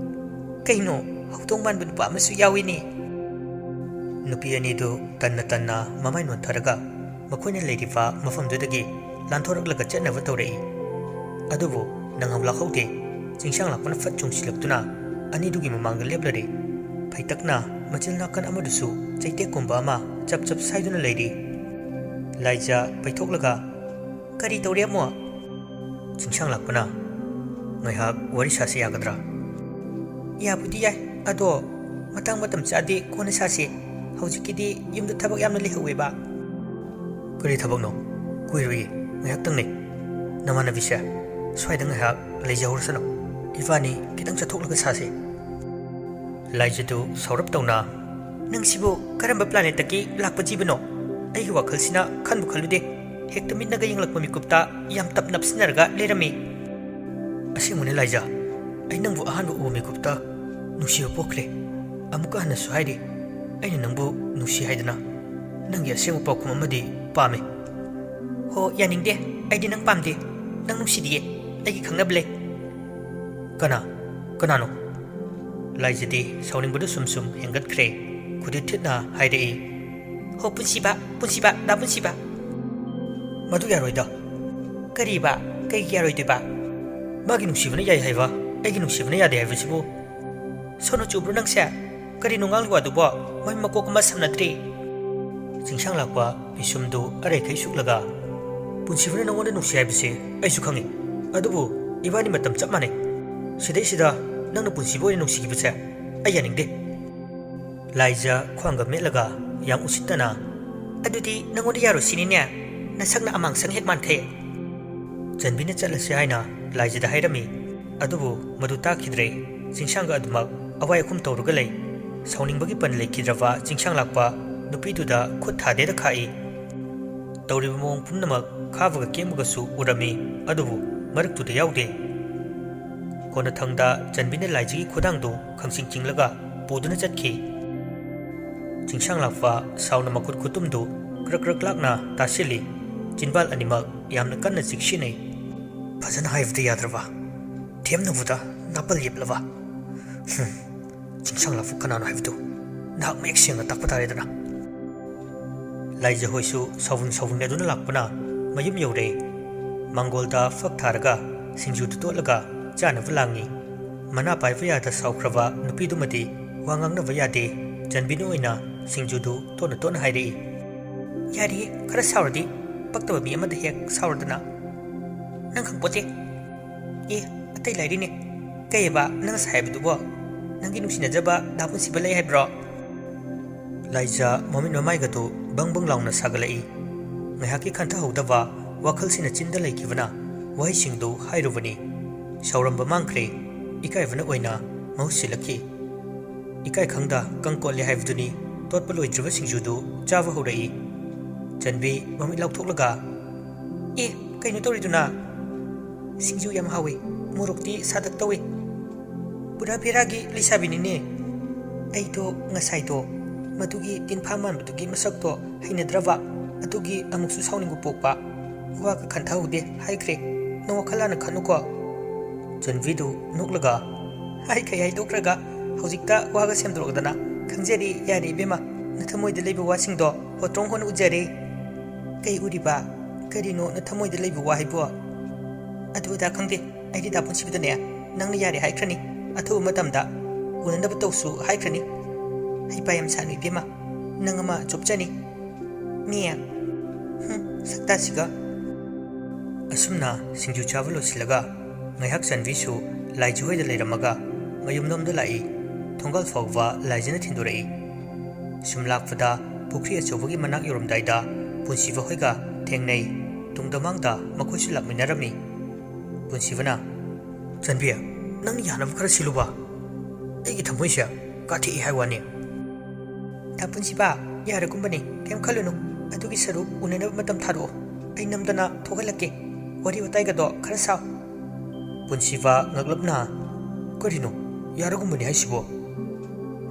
ꯀꯩꯅꯣ, ꯍꯧꯗꯣꯡ ꯃꯥꯟꯕ ꯅꯨꯄꯥ ꯑꯃꯁꯨ ꯌꯥꯎꯏꯅꯦ!" ꯅꯨꯄꯤ ꯑꯅꯤꯗꯨ ꯇꯟꯅ ꯇꯟꯅ ꯃꯃꯥꯏ ꯅꯣꯟꯊꯔꯒ ꯃꯈꯣꯏꯅ ꯂꯩꯔꯤꯕ ꯃꯐꯝꯗꯨꯗꯒꯤ ꯂꯥꯟꯊꯣꯔꯛꯂꯒ ꯆꯠꯅꯕ ꯇꯧꯔꯛꯏ꯫ ꯑꯗꯨꯕꯨ ꯅꯪꯍꯧ ꯂꯥꯛꯍꯧꯗꯦ꯫ ꯆꯤꯡꯁꯥꯡ ꯂꯥꯛꯄꯅ ꯐꯠ ꯆꯣꯡꯁꯤꯜꯂꯛꯇꯨꯅ ꯑꯅꯤꯗꯨꯒꯤ ꯃꯃꯥꯡꯗ ꯂꯦꯞꯂꯔꯦ꯫ ꯐꯩꯇꯛꯅ ꯃꯆꯤꯜ ꯅꯥꯀꯟ ꯑꯃꯗꯨꯁꯨ ꯆꯩꯇꯦꯛꯀꯨꯝꯕ ꯑꯃ ꯆꯞ ꯆꯞ ꯁꯥꯏꯗꯨꯅ ꯂꯩꯔꯤ꯫ ꯂꯥꯏꯖ ꯄꯩꯊꯣꯛꯂꯒ, "ꯀꯔꯤ ꯇꯧꯔꯦ ꯑꯃꯨꯛ?" ꯆꯤꯡꯁꯥꯡ ꯂꯥꯛꯄꯅ, "ꯉꯥꯏꯍꯥꯛ ꯋꯥꯔꯤ ꯁꯥꯁꯤ ꯌꯥꯒꯗ꯭ꯔꯥ?" "ꯌꯥꯕꯨꯗꯤ ꯌꯥꯏ, ꯑꯗꯣ ꯃꯇꯥꯡ ꯃꯇꯝ ꯆꯥꯗꯦ, ꯀꯣꯟꯅ ꯁꯥꯁꯤ꯫ ꯍꯧꯖꯤꯛꯀꯤꯗꯤ ꯌꯨꯝꯗ ꯊꯕꯛ ꯌꯥꯝꯅ ꯂꯩꯍꯧꯋꯦꯕ꯫" "ꯀꯔꯤ ꯊꯕꯛꯅꯣ?" "ꯀꯨꯏꯔꯣꯏꯌꯦ, ꯉꯥꯏꯍꯥꯛꯇꯪꯅꯦ꯫ ꯅꯃꯥꯟꯅꯕꯤꯁꯦ ꯁ꯭ꯋꯥꯏꯗ ꯉꯥꯏꯍꯥꯛ ꯂꯩꯖꯍꯧꯔꯁꯅꯨ꯫ ꯏꯕꯥꯅꯤ ꯈꯤꯇꯪ ꯆꯠꯊꯣꯛꯂꯒ ꯁꯥꯁꯤ꯫" ꯂꯥꯏꯖꯗꯨ ꯁꯥꯎꯔꯞ ꯇꯧꯅ, "ꯅꯪꯁꯤꯕꯨ ꯀꯔꯝꯕ planetꯇꯒꯤ ꯂꯥꯛꯄ ꯖꯤꯕꯅꯣ? ꯑꯩꯒꯤ ꯋꯥꯈꯜꯁꯤꯅ ꯈꯟꯕꯨ ꯈꯜꯂꯨꯗꯦ꯫ ꯍꯦꯛꯇ ꯃꯤꯠꯅꯒ ꯌꯦꯡꯂꯛꯄ ꯃꯤꯀꯨꯞꯇ ꯌꯥꯝ ꯇꯞ ꯅꯞꯁꯤꯟꯅꯔꯒ ꯂꯩꯔꯝꯃꯤ꯫" "ꯑꯁꯦꯡꯕꯅꯦ ꯂꯥꯏꯖ, ꯑꯩ ꯅꯪꯕꯨ ꯑꯍꯥꯟꯕ ꯎꯕ ꯃꯤꯀꯨꯞꯇ ꯅꯨꯡꯁꯤꯕ ꯄꯣꯛꯈ꯭ꯔꯦ꯫ ꯑꯃꯨꯛꯀ ꯍꯟꯅꯁꯨ ꯍꯥꯏꯔꯤ, ꯑꯩꯅ ꯅꯪꯕꯨ ꯅꯨꯡꯁꯤ ꯍꯥꯏꯗꯅ꯫ ꯅꯪꯒꯤ ꯑꯁꯦꯡꯕ ꯄꯥꯎꯈꯨꯝ ꯑꯃꯗꯤ ꯄꯥꯝꯃꯤ꯫" "ꯍꯣ, ꯌꯥꯅꯤꯡꯗꯦ꯫ ꯑꯩꯗꯤ ꯅꯪ ꯄꯥꯝꯗꯦ꯫ ꯅꯪ ꯅꯨꯡꯁꯤꯗꯤꯌꯦ꯫ ꯑꯩꯒꯤ ꯈꯪꯅꯕ ꯂꯩ꯫" "ꯀꯅꯥ? ꯀꯅꯥꯅꯣ?" ꯂꯥꯏꯖꯗꯤ ꯁꯥꯎꯅꯤꯡꯕꯗꯨ ꯁꯨꯝ ꯁꯨꯝ ꯍꯦꯟꯒꯠꯈ꯭ꯔꯦ꯫ ꯈꯨꯗꯤꯠ ꯊꯤꯠꯅ ꯍꯥꯏꯔꯛꯏ, "ꯍꯣ, ꯄꯨꯟꯁꯤꯕ, ꯄꯨꯟꯁꯤꯕ, ꯗꯥ ꯄꯨꯟꯁꯤꯕ꯫" "ꯃꯗꯨ ꯌꯥꯔꯣꯏꯗ꯫" "ꯀꯔꯤꯕ? ꯀꯩꯒꯤ ꯌꯥꯔꯣꯏꯗꯣꯏꯕ?" "ꯃꯥꯒꯤ ꯅꯨꯡꯁꯤꯕꯅ ꯌꯥꯏ ꯍꯥꯏꯕ, ꯑꯩꯒꯤ ꯅꯨꯡꯁꯤꯕꯅ ꯌꯥꯗꯦ ꯍꯥꯏꯕꯁꯤꯕꯨ?" "ꯁꯣꯅꯣ ꯆꯨꯕ꯭ꯔꯣ ꯅꯪꯁꯦ? ꯀꯔꯤꯅꯣ ꯉꯥꯡꯂꯤ ꯋꯥꯗꯨꯕꯣ? ꯃꯃꯤꯠ ꯃꯀꯣꯛ ꯑꯃ ꯁꯝꯅꯗ꯭ꯔꯤ꯫" ꯆꯤꯡꯁꯥꯡ ꯂꯥꯛꯄ ꯄꯤꯁꯨꯝꯗꯨ ꯑꯔꯩꯈꯩ ꯁꯨꯛꯂꯒ, "ꯄꯨꯟꯁꯤꯕꯅ ꯅꯉꯣꯟꯗ ꯅꯨꯡꯁꯤ ꯍꯥꯏꯕꯁꯦ ꯑꯩꯁꯨ ꯈꯪꯉꯤ꯫ ꯑꯗꯨꯕꯨ ꯏꯕꯥꯅꯤ ꯃꯇꯝ ꯆꯞ ꯃꯥꯟꯅꯩ꯫ ꯁꯤꯗꯩꯁꯤꯗ ꯅꯪꯅ ꯄꯨꯟꯁꯤꯕ ꯑꯣꯏꯅ ꯅꯨꯡꯁꯤꯈꯤꯕꯁꯦ ꯑꯩ ꯌꯥꯅꯤꯡꯗꯦ꯫" ꯂꯥꯏꯖ ꯈ꯭ꯋꯥꯡꯒ ꯃꯦꯠꯂꯒ, ꯌꯥꯝ ꯎꯁꯤꯠꯇꯅ, "ꯑꯗꯨꯗꯤ ꯅꯪꯉꯣꯟꯗ ꯌꯥꯔꯣꯏ ꯁꯤꯅꯤꯅꯦ? ꯅꯁꯛꯅ ꯑꯃꯥꯡꯁꯪ ꯍꯦꯛ ꯃꯥꯟꯈꯩ!" ꯆꯟꯕꯤꯅ ꯆꯠꯂꯁꯦ ꯍꯥꯏꯅ ꯂꯥꯏꯖꯗ ꯍꯥꯏꯔꯝꯃꯤ꯫ ꯑꯗꯨꯕꯨ ꯃꯗꯨ ꯇꯥꯈꯤꯗ꯭ꯔꯦ꯫ ꯆꯤꯡꯁꯥꯡꯒ ꯑꯗꯨꯃꯛ ꯑꯋꯥꯏ ꯑꯈꯨꯝ ꯇꯧꯔꯒ ꯂꯩ꯫ ꯁꯥꯎꯅꯤꯡꯕꯒꯤ ꯄꯟ ꯂꯩꯈꯤꯗ꯭ꯔꯕ ꯆꯤꯡꯁꯥꯡ ꯂꯥꯛꯄ ꯅꯨꯄꯤꯗꯨꯗ ꯈꯨꯠ ꯊꯥꯗꯦꯗ ꯈꯥꯛꯏ꯫ ꯇꯧꯔꯤꯕ ꯃꯑꯣꯡ ꯄꯨꯝꯅꯃꯛ ꯈꯥꯕꯒ ꯀꯦꯡꯕꯒꯁꯨ ꯎꯔꯝꯃꯤ, ꯑꯗꯨꯕꯨ ꯃꯔꯛꯇꯨꯗ ꯌꯥꯎꯗꯦ꯫ ꯀꯣꯟꯅꯊꯪꯗ ꯆꯟꯕꯤꯅ ꯂꯥꯏꯖꯒꯤ ꯈꯨꯗꯥꯡꯗꯨ ꯈꯪꯆꯤꯡ ꯆꯤꯡꯂꯒ ꯄꯨꯗꯨꯅ ꯆꯠꯈꯤ꯫ ꯆꯤꯡꯁꯥꯡ ꯂꯥꯛꯄ ꯁꯥꯎꯅ ꯃꯈꯨꯠ ꯈꯨꯇꯨꯝꯗꯨ ꯀ꯭ꯔꯛ ꯀ꯭ꯔꯛ ꯂꯥꯛꯅ ꯇꯥꯁꯤꯜꯂꯤ꯫ ꯆꯤꯟꯕꯥꯜ ꯑꯅꯤꯃꯛ ꯌꯥꯝꯅ ꯀꯟꯅ ꯆꯤꯛꯁꯤꯟꯅꯩ꯫ "ꯐꯖꯅ ꯍꯥꯏꯕꯗ ꯌꯥꯗ꯭ꯔꯕ? ꯊꯦꯝꯅꯕꯗ ꯅꯥꯄꯜ ꯌꯦꯞꯂꯕ? ꯍꯨꯝ, ꯆꯤꯡꯁꯥꯡ ꯂꯥꯛꯄ ꯀꯅꯥꯅꯣ ꯍꯥꯏꯕꯗꯨ ꯅꯍꯥꯛ ꯃꯌꯦꯛ ꯁꯦꯡꯅ ꯇꯥꯛꯄ ꯇꯥꯔꯦꯗꯅ꯫" ꯂꯥꯏꯖ ꯍꯣꯏꯁꯨ ꯁꯥꯎꯕꯨꯡ ꯁꯥꯎꯕꯨꯡꯅꯗꯨꯅ ꯂꯥꯛꯄꯅ ꯃꯌꯨꯝ ꯌꯧꯔꯦ꯫ ꯃꯥꯡꯒꯣꯜꯗ ꯐꯛ ꯊꯥꯔꯒ ꯁꯤꯡꯖꯨꯗꯨ ꯇꯣꯠꯂꯒ ꯆꯥꯅꯕ ꯂꯥꯡꯉꯤ꯫ ꯃꯅꯥ ꯄꯥꯏꯕ ꯌꯥꯗ ꯁꯥꯎꯈ꯭ꯔꯕ ꯅꯨꯄꯤꯗꯨꯃꯗꯤ ꯋꯥ ꯉꯥꯡꯅꯕ ꯌꯥꯗꯦ꯫ ꯆꯟꯕꯤꯅ ꯑꯣꯏꯅ ꯁꯤꯡꯖꯨꯗꯨ ꯇꯣꯠꯅ ꯇꯣꯠꯅ ꯍꯥꯏꯔꯛꯏ꯫ "ꯌꯥꯔꯤꯌꯦ, ꯈꯔ ꯁꯥꯎꯔꯗꯤ ꯄꯛꯇꯕ ꯃꯤ ꯑꯃꯗ ꯍꯦꯛ ꯁꯥꯎꯔꯗꯅ꯫ ꯅꯪ ꯈꯪꯄꯣꯠꯇꯦ꯫ ꯑꯦ, ꯑꯇꯩ ꯂꯥꯏꯔꯤꯅꯦ꯫ ꯀꯩꯑꯕ ꯅꯪ ꯉꯁꯥꯏ ꯍꯥꯏꯕꯗꯨꯕꯣ? ꯅꯪꯒꯤ ꯅꯨꯡꯁꯤꯅꯖꯕ ꯗꯥ ꯄꯨꯟꯁꯤꯕ ꯂꯩ ꯍꯥꯏꯕ꯭ꯔꯣ?" ꯂꯥꯏꯖ ꯃꯃꯤꯠ ꯃꯃꯥꯏꯒꯗꯨ ꯕꯪ ꯕꯪ ꯂꯥꯎꯅ ꯁꯥꯒꯠꯂꯛꯏ꯫ ꯉꯥꯏꯍꯥꯛꯀꯤ ꯈꯟꯊꯍꯧꯗꯕ ꯋꯥꯈꯜꯁꯤꯅ ꯆꯤꯟꯗ ꯂꯩꯈꯤꯕꯅ ꯋꯥꯍꯩꯁꯤꯡꯗꯨ ꯍꯥꯏꯔꯨꯕꯅꯤ꯫ ꯁꯥꯎꯔꯝꯕ ꯃꯥꯡꯈ꯭ꯔꯦ꯫ ꯏꯀꯥꯏꯕꯅ ꯑꯣꯏꯅ ꯃꯍꯨꯠ ꯁꯤꯜꯂꯛꯈꯤ꯫ ꯏꯀꯥꯏ ꯈꯪꯗ ꯀꯪ ꯀꯣꯠꯂꯦ ꯍꯥꯏꯕꯗꯨꯅꯤ꯫ ꯇꯣꯠꯄ ꯂꯣꯏꯗ꯭ꯔꯤꯕ ꯁꯤꯡꯖꯨꯗꯨ ꯆꯥꯕ ꯍꯧꯔꯛꯏ꯫ ꯆꯟꯕꯤ ꯃꯃꯤꯠ ꯂꯥꯎꯊꯣꯛꯂꯒ, "ꯑꯦ, ꯀꯩꯅꯣ ꯇꯧꯔꯤꯗꯨꯅ? ꯁꯤꯡꯖꯨ ꯌꯥꯝ ꯍꯥꯎꯋꯤ, ꯃꯣꯔꯣꯛꯇꯤ ꯁꯥꯇꯛ ꯇꯧꯏ꯫ ꯄꯨꯔꯥ ꯕꯦꯔꯥꯒꯤ ꯂꯩꯁꯥꯕꯤꯅꯤꯅꯦ꯫ ꯑꯩꯗꯣ ꯉꯁꯥꯏꯗꯣ ꯃꯗꯨꯒꯤ ꯇꯤꯟꯐꯥ ꯃꯥꯟꯕꯗꯨꯒꯤ ꯃꯁꯛꯇꯣ ꯍꯩꯅꯗ꯭ꯔꯕ, ꯑꯗꯨꯒꯤ ꯑꯃꯨꯛꯁꯨ ꯁꯥꯎꯅꯤꯡꯕ ꯄꯣꯛꯄ꯫ ꯋꯥꯒ ꯈꯟꯊꯍꯧꯗꯦ ꯍꯥꯏꯈ꯭ꯔꯦ꯫ ꯅꯪ ꯋꯥꯈꯜ ꯂꯥꯟꯅ ꯈꯟꯅꯨꯀꯣ꯫" ꯆꯟꯕꯤꯗꯨ ꯅꯣꯛꯂꯒ, "ꯍꯥꯏꯈꯩ ꯍꯥꯏꯗꯣꯛꯈ꯭ꯔꯒ ꯍꯧꯖꯤꯛꯇ ꯋꯥꯒ ꯁꯦꯝꯗꯣꯔꯛꯗꯅ꯫ ꯈꯪꯖꯔꯤ, ꯌꯥꯔꯦ ꯏꯕꯦꯝꯃ, ꯅꯊꯃꯣꯏꯗ ꯂꯩꯕ ꯋꯥꯁꯤꯡꯗꯣ ꯍꯣꯇ꯭ꯔꯣꯡ ꯍꯣꯟꯅ ꯎꯖꯔꯦ꯫" "ꯀꯩ ꯎꯔꯤꯕ? ꯀꯔꯤꯅꯣ ꯅꯊꯃꯣꯏꯗ ꯂꯩꯕ ꯋꯥ ꯍꯥꯏꯕꯣ?" "ꯑꯗꯨ ꯑꯗꯥ ꯈꯪꯗꯦ, ꯑꯩꯗꯤ ꯗꯥ ꯄꯨꯟꯁꯤꯕꯗꯅꯦ ꯅꯪꯅ ꯌꯥꯔꯦ ꯍꯥꯏꯈ꯭ꯔꯅꯤ꯫ ꯑꯊꯨꯕ ꯃꯇꯝꯗ ꯎꯅꯅꯕ ꯇꯧꯁꯨ ꯍꯥꯏꯈ꯭ꯔꯅꯤ꯫ ꯍꯩꯄꯥ ꯌꯥꯝ ꯁꯥꯅꯨ ꯏꯕꯦꯝꯃ, ꯅꯪ ꯑꯃ ꯆꯣꯞꯆꯅꯤ꯫ ꯃꯤ, ꯍꯨꯝ, ꯁꯛꯇꯥꯁꯤꯒ꯫" ꯑꯁꯨꯝꯅ ꯁꯤꯡꯖꯨ ꯆꯥꯕ ꯂꯣꯏꯁꯤꯜꯂꯒ ꯉꯥꯏꯍꯥꯛ ꯆꯟꯕꯤꯁꯨ ꯂꯥꯏꯖ ꯍꯣꯏꯗ ꯂꯩꯔꯝꯃꯒ ꯃꯌꯨꯝꯂꯣꯝꯗ ꯂꯥꯛꯏ꯫ ꯊꯣꯡꯒꯥꯜ ꯐꯥꯎꯕ ꯂꯥꯏꯖꯅ ꯊꯤꯟꯗꯣꯔꯛꯏ꯫ ꯁꯨꯝ ꯂꯥꯛꯄꯗ ꯄꯨꯈ꯭ꯔꯤ ꯑꯆꯧꯕꯒꯤ ꯃꯅꯥꯛ ꯌꯧꯔꯝꯗꯥꯏꯗ ꯄꯨꯟꯁꯤꯕ ꯍꯣꯏꯒ ꯊꯦꯡꯅꯩ꯫ ꯇꯨꯡꯗ ꯃꯥꯡꯗ ꯃꯈꯣꯏꯁꯨ ꯂꯥꯛꯃꯤꯟꯅꯔꯝꯃꯤ꯫ ꯄꯨꯟꯁꯤꯕꯅ, "ꯆꯟꯕꯤ, ꯅꯪꯅ ꯌꯥꯅꯕ ꯈꯔ ꯁꯤꯜꯂꯨꯕ꯫ ꯑꯩꯒꯤ ꯊꯃꯣꯏꯁꯦ ꯀꯥꯊꯦꯛꯏ ꯍꯥꯏ ꯋꯥꯅꯤ꯫" "ꯇꯥ ꯄꯨꯟꯁꯤꯕ, ꯌꯥꯔꯒꯨꯝꯕꯅꯤ, ꯀꯩꯝ ꯈꯜꯂꯨꯅꯨ꯫ ꯑꯗꯨꯒꯤ ꯁꯔꯨꯛ ꯎꯅꯅꯕ ꯃꯇꯝ ꯊꯥꯔꯛꯑꯣ꯫ ꯑꯩ ꯅꯝꯗꯅ ꯊꯣꯛꯍꯜꯂꯛꯀꯦ꯫ ꯋꯥꯔꯤ ꯋꯥꯇꯥꯏꯒꯗꯣ ꯈꯔ ꯁꯥꯎ꯫" ꯄꯨꯟꯁꯤꯕ ꯉꯛꯂꯞꯅ, "ꯀꯔꯤꯅꯣ ꯌꯥꯔꯒꯨꯝꯕꯅꯤ ꯍꯥꯏꯁꯤꯕꯣ?"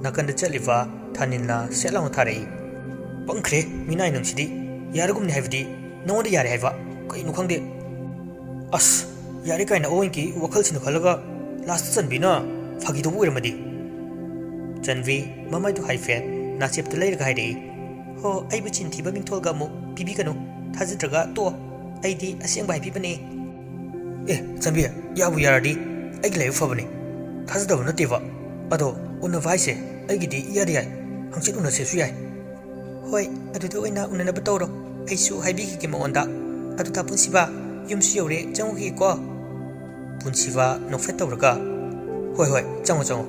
ꯅꯥꯀꯟꯗ ꯆꯠꯂꯤꯕ ꯊꯥꯅꯤꯜꯅ ꯁꯦꯠ ꯂꯥꯎꯅ ꯊꯥꯔꯛꯏ꯫ "ꯄꯪꯈ꯭ꯔꯦ, ꯃꯤꯅꯥꯏ ꯅꯪꯁꯤꯗꯤ꯫ ꯌꯥꯔꯒꯨꯝꯅꯤ ꯍꯥꯏꯕꯗꯤ ꯅꯉꯣꯟꯗ ꯌꯥꯔꯦ ꯍꯥꯏꯕ? ꯀꯩꯅꯣ ꯈꯪꯗꯦ꯫ ꯑꯁ, ꯌꯥꯔꯦ ꯀꯥꯏꯅ ꯑꯋꯣꯏꯒꯤ ꯋꯥꯈꯜꯁꯤꯅ ꯈꯜꯂꯒ ꯂꯥꯁꯇ ꯆꯟꯕꯤꯅ ꯐꯥꯒꯤ ꯇꯧꯕ ꯑꯣꯏꯔꯝꯃꯗꯤ?" ꯆꯟꯕꯤ ꯃꯃꯥꯏꯗꯨ ꯍꯥꯏꯐꯦꯠ ꯅꯥꯆꯦꯞꯇ ꯂꯩꯔꯒ ꯍꯥꯏꯔꯛꯏ꯫ "ꯍꯣ, ꯑꯩꯕꯨ ꯆꯤꯟ ꯊꯤꯕ ꯃꯤꯡꯊꯣꯜꯒ ꯑꯃꯨꯛ ꯄꯤꯕꯤꯒꯅꯨ꯫ ꯊꯥꯖꯗ꯭ꯔꯒ ꯇꯣꯛꯑꯣ꯫ ꯑꯩꯗꯤ ꯑꯁꯦꯡꯕ ꯍꯥꯏꯕꯤꯕꯅꯦ꯫" "ꯑꯦ, ꯆꯟꯕꯤ, ꯌꯥꯕꯨ ꯌꯥꯔꯗꯤ ꯑꯩꯒꯤ ꯂꯥꯏꯕꯛ ꯐꯕꯅꯦ꯫ ꯊꯥꯖꯗꯕ ꯅꯠꯇꯦꯕ꯫ ꯑꯗꯣ ꯎꯅꯕ ꯍꯥꯏꯁꯦ ꯑꯩꯒꯤꯗꯤ ꯏꯌꯥꯗ ꯌꯥꯏ꯫ ꯍꯪꯆꯤꯠ ꯎꯅꯁꯦꯁꯨ ꯌꯥꯏ꯫" "ꯍꯣꯏ, ꯑꯗꯨꯗ ꯑꯣꯏꯅ ꯎꯅꯅꯕ ꯇꯧꯔꯣ꯫ ꯑꯩꯁꯨ ꯍꯥꯏꯕꯤꯈꯤꯒꯦ ꯃꯉꯣꯟꯗ꯫ ꯑꯗꯨ ꯇꯥ ꯄꯨꯟꯁꯤꯕ, ꯌꯨꯝꯁꯨ ꯌꯧꯔꯦ, ꯆꯪꯉꯨꯈꯤꯒꯦꯀꯣ꯫" ꯄꯨꯟꯁꯤꯕ ꯅꯣꯛꯐꯦꯠ ꯇꯧꯔꯒ, "ꯍꯣꯏ, ꯍꯣꯏ, ꯆꯪꯉꯣ, ꯆꯪꯉꯣ꯫"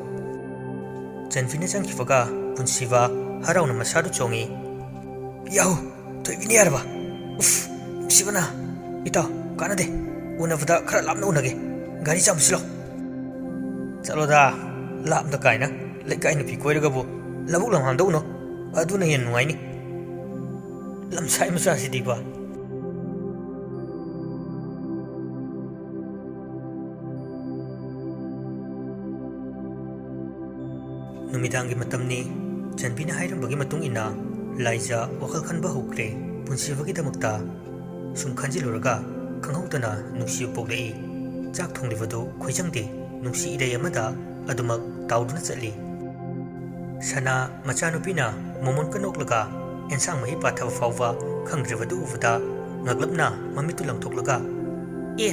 ꯆꯟꯕꯤꯅ ꯆꯪꯈꯤꯕꯒ ꯄꯨꯟꯁꯤꯕ ꯍꯔꯥꯎꯅ ꯃꯁꯥꯗꯨ ꯆꯣꯡꯉꯤ꯫ "ꯌꯥꯍꯨ! ꯊꯣꯏꯕꯤꯅ ꯌꯥꯔꯕ? ꯎꯐ, ꯅꯨꯡꯁꯤꯕꯅ! ꯏꯇꯥꯎ, ꯀꯥꯟꯅꯗꯦ꯫ ꯎꯅꯕꯗ ꯈꯔ ꯂꯥꯞꯅ ꯎꯅꯒꯦ꯫ ꯒꯥꯔꯤ ꯆꯥꯝꯃꯁꯤ ꯂꯥꯎ꯫" "ꯆꯠꯂꯣꯗ, ꯂꯥꯞꯅ ꯀꯥꯏꯅ꯫ ꯂꯩꯀꯥꯏ ꯅꯨꯄꯤ ꯀꯣꯏꯔꯒꯕꯨ ꯂꯧꯕꯨꯛ ꯂꯝꯍꯥꯡꯗ ꯎꯅꯧ꯫ ꯑꯗꯨꯅ ꯍꯦꯟꯅ ꯅꯨꯡꯉꯥꯏꯅꯤ꯫ ꯂꯝꯁꯥꯏ ꯃꯆꯥꯁꯤꯗꯤꯕ꯫" ꯅꯨꯃꯤꯗꯥꯡꯒꯤ ꯃꯇꯝꯅꯤ꯫ ꯆꯟꯕꯤꯅ ꯍꯥꯏꯔꯝꯕꯒꯤ ꯃꯇꯨꯡ ꯏꯟꯅ ꯂꯥꯏꯖ ꯋꯥꯈꯜ ꯈꯟꯕ ꯍꯧꯈ꯭ꯔꯦ꯫ ꯄꯨꯟꯁꯤꯕꯒꯤꯗꯃꯛꯇ ꯁꯨꯝ ꯈꯟꯖꯤꯜꯂꯨꯔꯒ ꯈꯪꯍꯧꯗꯅ ꯅꯨꯡꯁꯤꯕ ꯄꯣꯛꯂꯛꯏ꯫ ꯆꯥꯛ ꯊꯣꯡꯂꯤꯕꯗꯨ ꯈꯣꯏꯖꯪꯗꯦ꯫ ꯅꯨꯡꯁꯤ ꯏꯔꯩ ꯑꯃꯗ ꯑꯗꯨꯃꯛ ꯇꯥꯎꯗꯨꯅ ꯆꯠꯂꯤ꯫ ꯁꯅꯥ ꯃꯆꯥꯅꯨꯄꯤꯅ ꯃꯣꯃꯣꯟꯒ ꯅꯣꯛꯂꯒ ꯑꯦꯟꯁꯥꯡ ꯃꯍꯤ ꯄꯥꯊꯕ ꯐꯥꯎꯕ ꯈꯪꯗ꯭ꯔꯤꯕꯗꯨ ꯎꯕꯗ ꯉꯛꯂꯞꯅ ꯃꯃꯤꯠꯇꯨ ꯂꯪꯊꯣꯛꯂꯒ, "ꯑꯦ,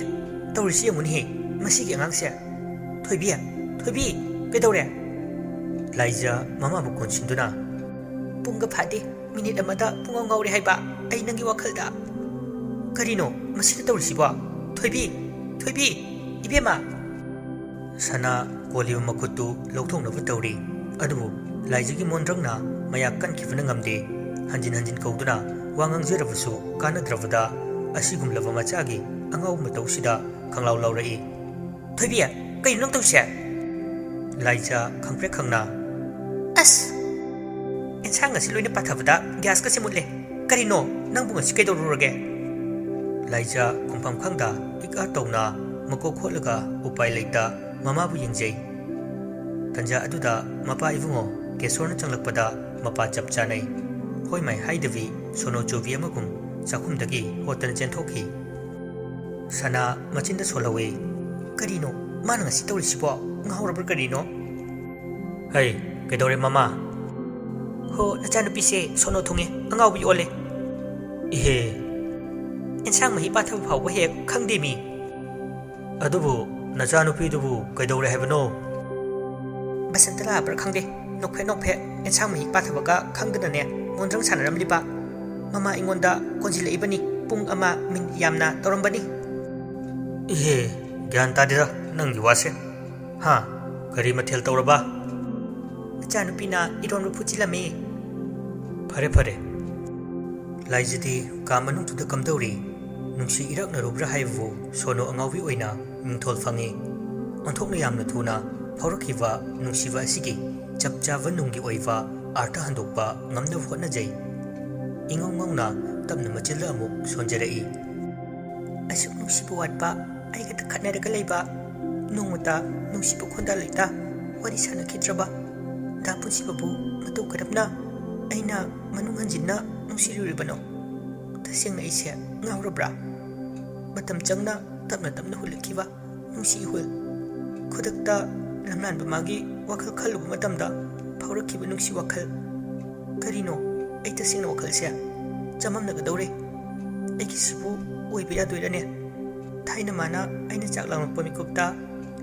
ꯇꯧꯔꯤꯁꯤ ꯌꯦꯡꯉꯨꯅꯦꯍꯦ, ꯃꯁꯤꯒꯤ ꯑꯉꯥꯡꯁꯦ꯫ ꯊꯣꯏꯕꯤ, ꯊꯣꯏꯕꯤ, ꯀꯩꯗꯧꯔꯦ?" ꯂꯥꯏꯖ ꯃꯃꯥꯕꯨ ꯀꯣꯟꯁꯤꯟꯗꯨꯅ, "ꯄꯨꯡꯒ ꯐꯥꯗꯦ, ꯃꯤꯅꯤꯠ ꯑꯃꯗ ꯄꯨꯡꯉꯥꯎ ꯉꯥꯎꯔꯦ ꯍꯥꯏꯕ ꯑꯩ ꯅꯪꯒꯤ ꯋꯥꯈꯜꯗ꯫" "ꯀꯔꯤꯅꯣ ꯃꯁꯤꯅ ꯇꯧꯔꯤꯁꯤꯕꯣ? ꯊꯣꯏꯕꯤ, ꯊꯣꯏꯕꯤ, ꯏꯕꯦꯝꯃ!" ꯁꯅꯥ ꯀꯣꯜꯂꯤꯕ ꯃꯈꯨꯠꯇꯨ ꯂꯧꯊꯣꯛꯅꯕ ꯇꯧꯔꯤ꯫ ꯑꯗꯨꯕꯨ ꯂꯥꯏꯖꯒꯤ ꯃꯣꯟꯗ꯭ꯔꯪꯅ ꯃꯌꯥ ꯀꯟꯈꯤꯕꯅ ꯉꯝꯗꯦ꯫ ꯍꯟꯖꯤꯟ ꯍꯟꯖꯤꯟ ꯀꯧꯗꯨꯅ ꯋꯥ ꯉꯥꯡꯖꯔꯕꯁꯨ ꯀꯥꯟꯅꯗ꯭ꯔꯕꯗ ꯑꯁꯤꯒꯨꯝꯂꯕ ꯃꯆꯥꯒꯤ ꯑꯉꯥꯎꯕ ꯃꯇꯧꯁꯤꯗ ꯈꯪꯂꯥꯎ ꯂꯥꯎꯔꯛꯏ꯫ "ꯊꯣꯏꯕꯤ, ꯀꯩꯅꯣ ꯅꯪ ꯇꯧꯔꯤꯁꯦ?" ꯂꯥꯏꯖꯥ ꯈꯪꯄ꯭ꯔꯦꯛ ꯈꯪꯅ, "ꯑꯁ! ꯑꯦꯟꯁꯥꯡ ꯑꯁꯤ ꯂꯣꯏꯅ ꯄꯥꯊꯕꯗ ꯒ꯭ꯌꯥꯁꯀꯁꯦ ꯃꯨꯠꯂꯦ꯫ ꯀꯔꯤꯅꯣ? ꯅꯪꯕꯨ ꯉꯁꯤ ꯀꯩꯗꯧꯔꯨꯔꯒꯦ?" ꯂꯥꯏꯖꯥ ꯈꯨꯝꯐꯝ ꯈꯪꯗ ꯏꯛ ꯑꯥꯔ ꯇꯧꯅ ꯃꯀꯣꯛ ꯈꯣꯠꯂꯒ ꯎꯄꯥꯏ ꯂꯩꯇ ꯃꯃꯥꯕꯨ ꯌꯦꯡꯖꯩ꯫ ꯇꯟꯖꯥ ꯑꯗꯨꯗ ꯃꯄꯥ ꯏꯕꯨꯡꯉꯣ ꯀꯦꯁꯣꯔꯅ ꯆꯪꯂꯛꯄꯗ ꯃꯄꯥ ꯆꯞ ꯆꯥꯅꯩ꯫ ꯍꯣꯏ ꯃꯥꯏ ꯍꯥꯏꯗꯕꯤ ꯁꯣꯅꯣ ꯆꯨꯕꯤ ꯑꯃꯒꯨꯝ ꯆꯥꯛꯈꯨꯝꯗꯒꯤ ꯍꯣꯠꯇꯅ ꯆꯦꯟꯊꯣꯛꯈꯤ꯫ ꯁꯅꯥ ꯃꯆꯤꯟꯗ ꯁꯣꯜꯍꯧꯏ꯫ "ꯀꯔꯤꯅꯣ ꯃꯥꯅ ꯉꯁꯤ ꯇꯧꯔꯤꯁꯤꯕꯣ? ꯉꯥꯎꯔꯕ꯭ꯔꯥ ꯀꯔꯤꯅꯣ?" "ꯍꯩ, ꯀꯩꯗꯧꯔꯦ ꯃꯃꯥ?" "ꯍꯣ, ꯅꯆꯥꯅꯨꯄꯤꯁꯦ ꯁꯣꯅꯣ ꯊꯨꯡꯉꯦ, ꯑꯉꯥꯎꯕꯤ ꯑꯣꯜꯂꯦ꯫" "ꯏꯍꯦ, ꯑꯦꯟꯁꯥꯡ ꯃꯍꯤ ꯄꯥꯊꯕ ꯐꯥꯎꯕ ꯍꯦꯛ ꯈꯪꯗꯦ ꯃꯤ꯫" "ꯑꯗꯨꯕꯨ ꯅꯆꯥꯅꯨꯄꯤꯗꯨꯕꯨ ꯀꯩꯗꯧꯔꯦ ꯍꯥꯏꯕꯅꯣ?" "ꯕꯁꯟꯇ ꯂꯥꯛꯑꯕ꯭ꯔꯥ ꯈꯪꯗꯦ, ꯅꯣꯛꯐꯦꯠ ꯅꯣꯛꯐꯦꯠ ꯑꯦꯟꯁꯥꯡ ꯃꯍꯤ ꯄꯥꯊꯕꯒ ꯈꯪꯗꯅꯅꯦ ꯃꯣꯟꯗ꯭ꯔꯪ ꯁꯥꯟꯅꯔꯝꯂꯤꯕ꯫ ꯃꯃꯥ ꯑꯩꯉꯣꯟꯗ ꯀꯣꯟꯁꯤꯜꯂꯛꯏꯕꯅꯤ, ꯄꯨꯡ ꯑꯃ ꯃꯤꯅꯤꯠ ꯌꯥꯝꯅ ꯇꯧꯔꯝꯕꯅꯤ꯫" "ꯏꯍꯦ, ꯒ꯭ꯌꯥꯟ ꯇꯥꯗꯦꯗ ꯅꯪꯒꯤ ꯋꯥꯁꯦ꯫ ꯍꯥ, ꯀꯔꯤ ꯃꯊꯦꯜ ꯇꯧꯔꯕ?" "ꯅꯆꯥꯅꯨꯄꯤꯅ ꯏꯔꯣꯟꯕ ꯐꯨꯠꯆꯤꯜꯂꯝꯃꯤ꯫" "ꯐꯔꯦ, ꯐꯔꯦ꯫" ꯂꯥꯏꯖꯗꯤ ꯀꯥ ꯃꯅꯨꯡꯗꯨꯗ ꯀꯝꯗꯧꯔꯤ? ꯅꯨꯡꯁꯤ ꯏꯔꯛꯅꯔꯨꯕ꯭ꯔꯥ ꯍꯥꯏꯕꯕꯨ ꯁꯣꯅꯣ ꯑꯉꯥꯎꯕꯤ ꯑꯣꯏꯅ ꯃꯤꯡꯊꯣꯜ ꯐꯪꯉꯤ꯫ ꯑꯣꯟꯊꯣꯛꯅ ꯌꯥꯝꯅ ꯊꯨꯅ ꯐꯥꯎꯔꯛꯈꯤꯕ ꯅꯨꯡꯁꯤꯕ ꯑꯁꯤꯒꯤ ꯆꯞ ꯆꯥꯕ ꯅꯨꯡꯒꯤ ꯑꯣꯏꯕ ꯑꯥꯔꯊ ꯍꯟꯗꯣꯛꯄ ꯉꯝꯅꯕ ꯍꯣꯠꯅꯖꯩ꯫ ꯏꯉꯧ ꯉꯧꯅ ꯇꯞꯅ ꯃꯆꯤꯜꯗ ꯑꯃꯨꯛ ꯁꯣꯟꯖꯔꯛꯏ꯫ "ꯑꯁꯨꯛ ꯅꯨꯡꯁꯤꯕ ꯋꯥꯠꯄ, ꯑꯩꯒ ꯈꯠꯅꯔꯒ ꯂꯩꯕ, ꯅꯣꯡꯃꯇ ꯅꯨꯡꯁꯤꯕ ꯈꯣꯟꯗꯥ ꯂꯩꯇ ꯋꯥꯔꯤ ꯁꯥꯟꯅꯈꯤꯗ꯭ꯔꯕ ꯗꯥ ꯄꯨꯟꯁꯤꯕꯕꯨ ꯃꯇꯧ ꯀꯔꯝꯅ ꯑꯩꯅ ꯃꯅꯨꯡ ꯍꯟꯖꯤꯟꯅ ꯅꯨꯡꯁꯤꯔꯨꯔꯤꯕꯅꯣ? ꯇꯁꯦꯡꯅ ꯑꯩꯁꯦ ꯉꯥꯎꯔꯕ꯭ꯔꯥ?" ꯃꯇꯝ ꯆꯪꯅ ꯇꯞꯅ ꯇꯞꯅ ꯍꯨꯜꯂꯛꯈꯤꯕ ꯅꯨꯡꯁꯤ ꯏꯍꯨꯜ꯫ ꯈꯨꯗꯛꯇ ꯂꯝꯂꯥꯟꯕ ꯃꯥꯒꯤ ꯋꯥꯈꯜ ꯈꯜꯂꯨꯕ ꯃꯇꯝꯗ ꯐꯥꯎꯔꯛꯈꯤꯕ ꯅꯨꯡꯁꯤ ꯋꯥꯈꯜ꯫ "ꯀꯔꯤꯅꯣ? ꯑꯩ ꯇꯁꯦꯡꯅ ꯋꯥꯈꯜꯁꯦ ꯆꯃꯝꯅꯒꯗꯧꯔꯦ꯫ ꯑꯩꯒꯤꯁꯤꯕꯨ ꯑꯣꯏꯕ ꯌꯥꯗꯣꯏꯔꯅꯦ? ꯊꯥꯏꯅ ꯃꯥꯅ ꯑꯩꯅ ꯆꯥꯛ ꯂꯥꯝꯂꯛꯄ ꯃꯤꯀꯨꯞꯇ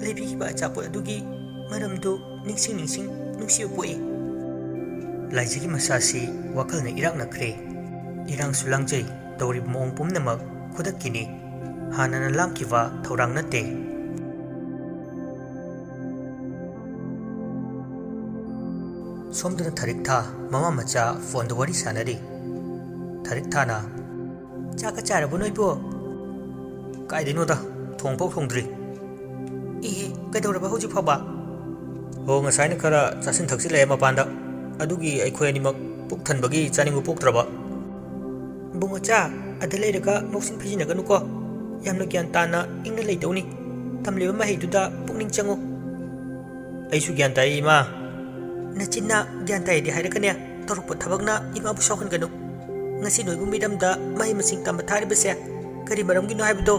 ꯂꯩꯕꯤꯈꯤꯕ ꯑꯆꯥꯄꯣꯠ ꯑꯗꯨꯒꯤ ꯃꯔꯝꯗꯨ ꯅꯤꯡꯁꯤꯡ ꯅꯤꯡꯁꯤꯡ ꯅꯨꯡꯁꯤꯕ ꯄꯣꯛꯏ꯫" ꯂꯥꯏꯖꯒꯤ ꯃꯁꯥꯁꯤ ꯋꯥꯈꯜꯅ ꯏꯔꯥꯛꯅꯈ꯭ꯔꯦ꯫ ꯏꯔꯥꯡꯁꯨ ꯂꯥꯡꯖꯩ, ꯇꯧꯔꯤꯕ ꯃꯑꯣꯡ ꯄꯨꯝꯅꯃꯛ ꯈꯨꯗꯛꯀꯤꯅꯤ꯫ ꯍꯥꯟꯅꯅ ꯂꯥꯡꯈꯤꯕ ꯊꯧꯔꯥꯡ ꯅꯠꯇꯦ꯫ ꯁꯣꯝꯗꯅ ꯊꯔꯤꯛꯊꯥ ꯃꯃꯥ ꯃꯆꯥ ꯐꯣꯟꯗ ꯋꯥꯔꯤ ꯁꯥꯟꯅꯔꯤ꯫ ꯊꯔꯤꯛꯊꯥꯅ, "ꯆꯥꯛꯀ ꯆꯥꯔꯕꯣ ꯅꯣꯏꯕꯣ?" "ꯀꯥꯏꯗꯩꯅꯣꯗ, ꯊꯣꯡꯐꯥꯎ ꯊꯣꯡꯗ꯭ꯔꯤ꯫" "ꯏꯍꯦ, ꯀꯩꯗꯧꯔꯕ ꯍꯧꯖꯤꯛ ꯐꯥꯎꯕ?" "ꯑꯣ, ꯉꯁꯥꯏꯅ ꯈꯔ ꯆꯥꯁꯤꯟ ꯊꯛꯆꯤꯜꯂꯛꯑꯦ ꯃꯄꯥꯟꯗ, ꯑꯗꯨꯒꯤ ꯑꯩꯈꯣꯏ ꯑꯅꯤꯃꯛ ꯄꯨꯛ ꯊꯟꯕꯒꯤ ꯆꯥꯅꯤꯡꯕ ꯄꯣꯛꯇ꯭ꯔꯕ꯫" "ꯏꯕꯨꯡꯉꯣꯆꯥ, ꯑꯗ ꯂꯩꯔꯒ ꯃꯧꯁꯤꯟ ꯐꯩꯖꯤꯟꯅꯒꯅꯨꯀꯣ꯫ ꯌꯥꯝꯅ ꯒ꯭ꯌꯥꯟ ꯇꯥꯅ ꯏꯪꯅ ꯂꯩꯗꯧꯅꯤ꯫ ꯇꯝꯂꯤꯕ ꯃꯍꯩꯗꯨꯗ ꯄꯨꯛꯅꯤꯡ ꯆꯪꯉꯨ꯫" "ꯑꯩꯁꯨ ꯒ꯭ꯌꯥꯟ ꯇꯥꯏ, ꯏꯃꯥ꯫" "ꯅꯆꯤꯟꯅ ꯒ꯭ꯌꯥꯟ ꯇꯥꯏꯗꯤ ꯍꯥꯏꯔꯒꯅꯦ, ꯇꯧꯔꯛꯄ ꯊꯕꯛꯅ ꯏꯃꯥꯕꯨ ꯁꯥꯎꯍꯟꯒꯅꯨ꯫ ꯉꯁꯤ ꯅꯣꯏꯕꯨ ꯃꯤꯔꯝꯗ ꯃꯍꯩ ꯃꯁꯤꯡ ꯇꯝꯕ ꯊꯥꯔꯤꯕꯁꯦ ꯀꯔꯤ ꯃꯔꯝꯒꯤꯅꯣ ꯍꯥꯏꯕꯗꯣ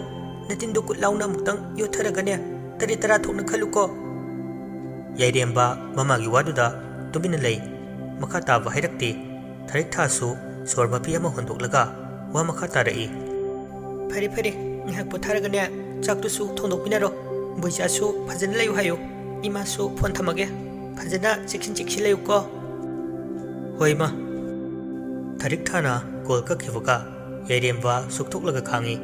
ꯅꯇꯤꯟꯗꯣ ꯀꯨꯠ ꯂꯥꯎꯅ ꯑꯃꯨꯛꯇꯪ ꯌꯣꯠꯊꯔꯒꯅꯦ, ꯇꯔꯦꯠ ꯇꯔꯥ ꯊꯣꯛꯅ ꯈꯜꯂꯨꯀꯣ꯫" ꯌꯥꯏꯔꯦꯝꯕ ꯃꯃꯥꯒꯤ ꯋꯥꯗꯨꯗ ꯇꯨꯃꯤꯟꯅ ꯂꯩ꯫ ꯃꯈꯥ ꯇꯥꯕ ꯍꯥꯏꯔꯛꯇꯦ꯫ ꯊꯔꯤꯛꯊꯥꯁꯨ ꯁꯣꯔ ꯃꯄꯤ ꯑꯃ ꯍꯣꯟꯗꯣꯛꯂꯒ ꯋꯥ ꯃꯈꯥ ꯇꯥꯔꯛꯏ꯫ "ꯐꯔꯦ, ꯐꯔꯦ, ꯉꯥꯏꯍꯥꯛ ꯄꯣꯊꯥꯔꯒꯅꯦ, ꯆꯥꯛꯇꯨꯁꯨ ꯊꯣꯡꯗꯣꯛꯄꯤꯅꯔꯣ꯫ ꯕꯣꯏꯆꯥꯁꯨ ꯐꯖꯅ ꯂꯩꯌꯨ ꯍꯥꯏꯌꯨ꯫ ꯏꯃꯥꯁꯨ ꯐꯣꯟ ꯊꯝꯃꯒꯦ꯫ ꯐꯖꯅ ꯆꯦꯛꯁꯤꯟ ꯆꯦꯛꯁꯤꯟ ꯂꯩꯌꯨꯀꯣ꯫" "ꯍꯣꯏ, ꯏꯃꯥ꯫" ꯊꯔꯤꯛꯊꯥꯅ ꯀꯣꯜ ꯀꯛꯈꯤꯕꯒ ꯌꯥꯏꯔꯦꯝꯕ ꯁꯨꯛꯊꯣꯛꯂꯒ ꯈꯥꯡꯉꯤ,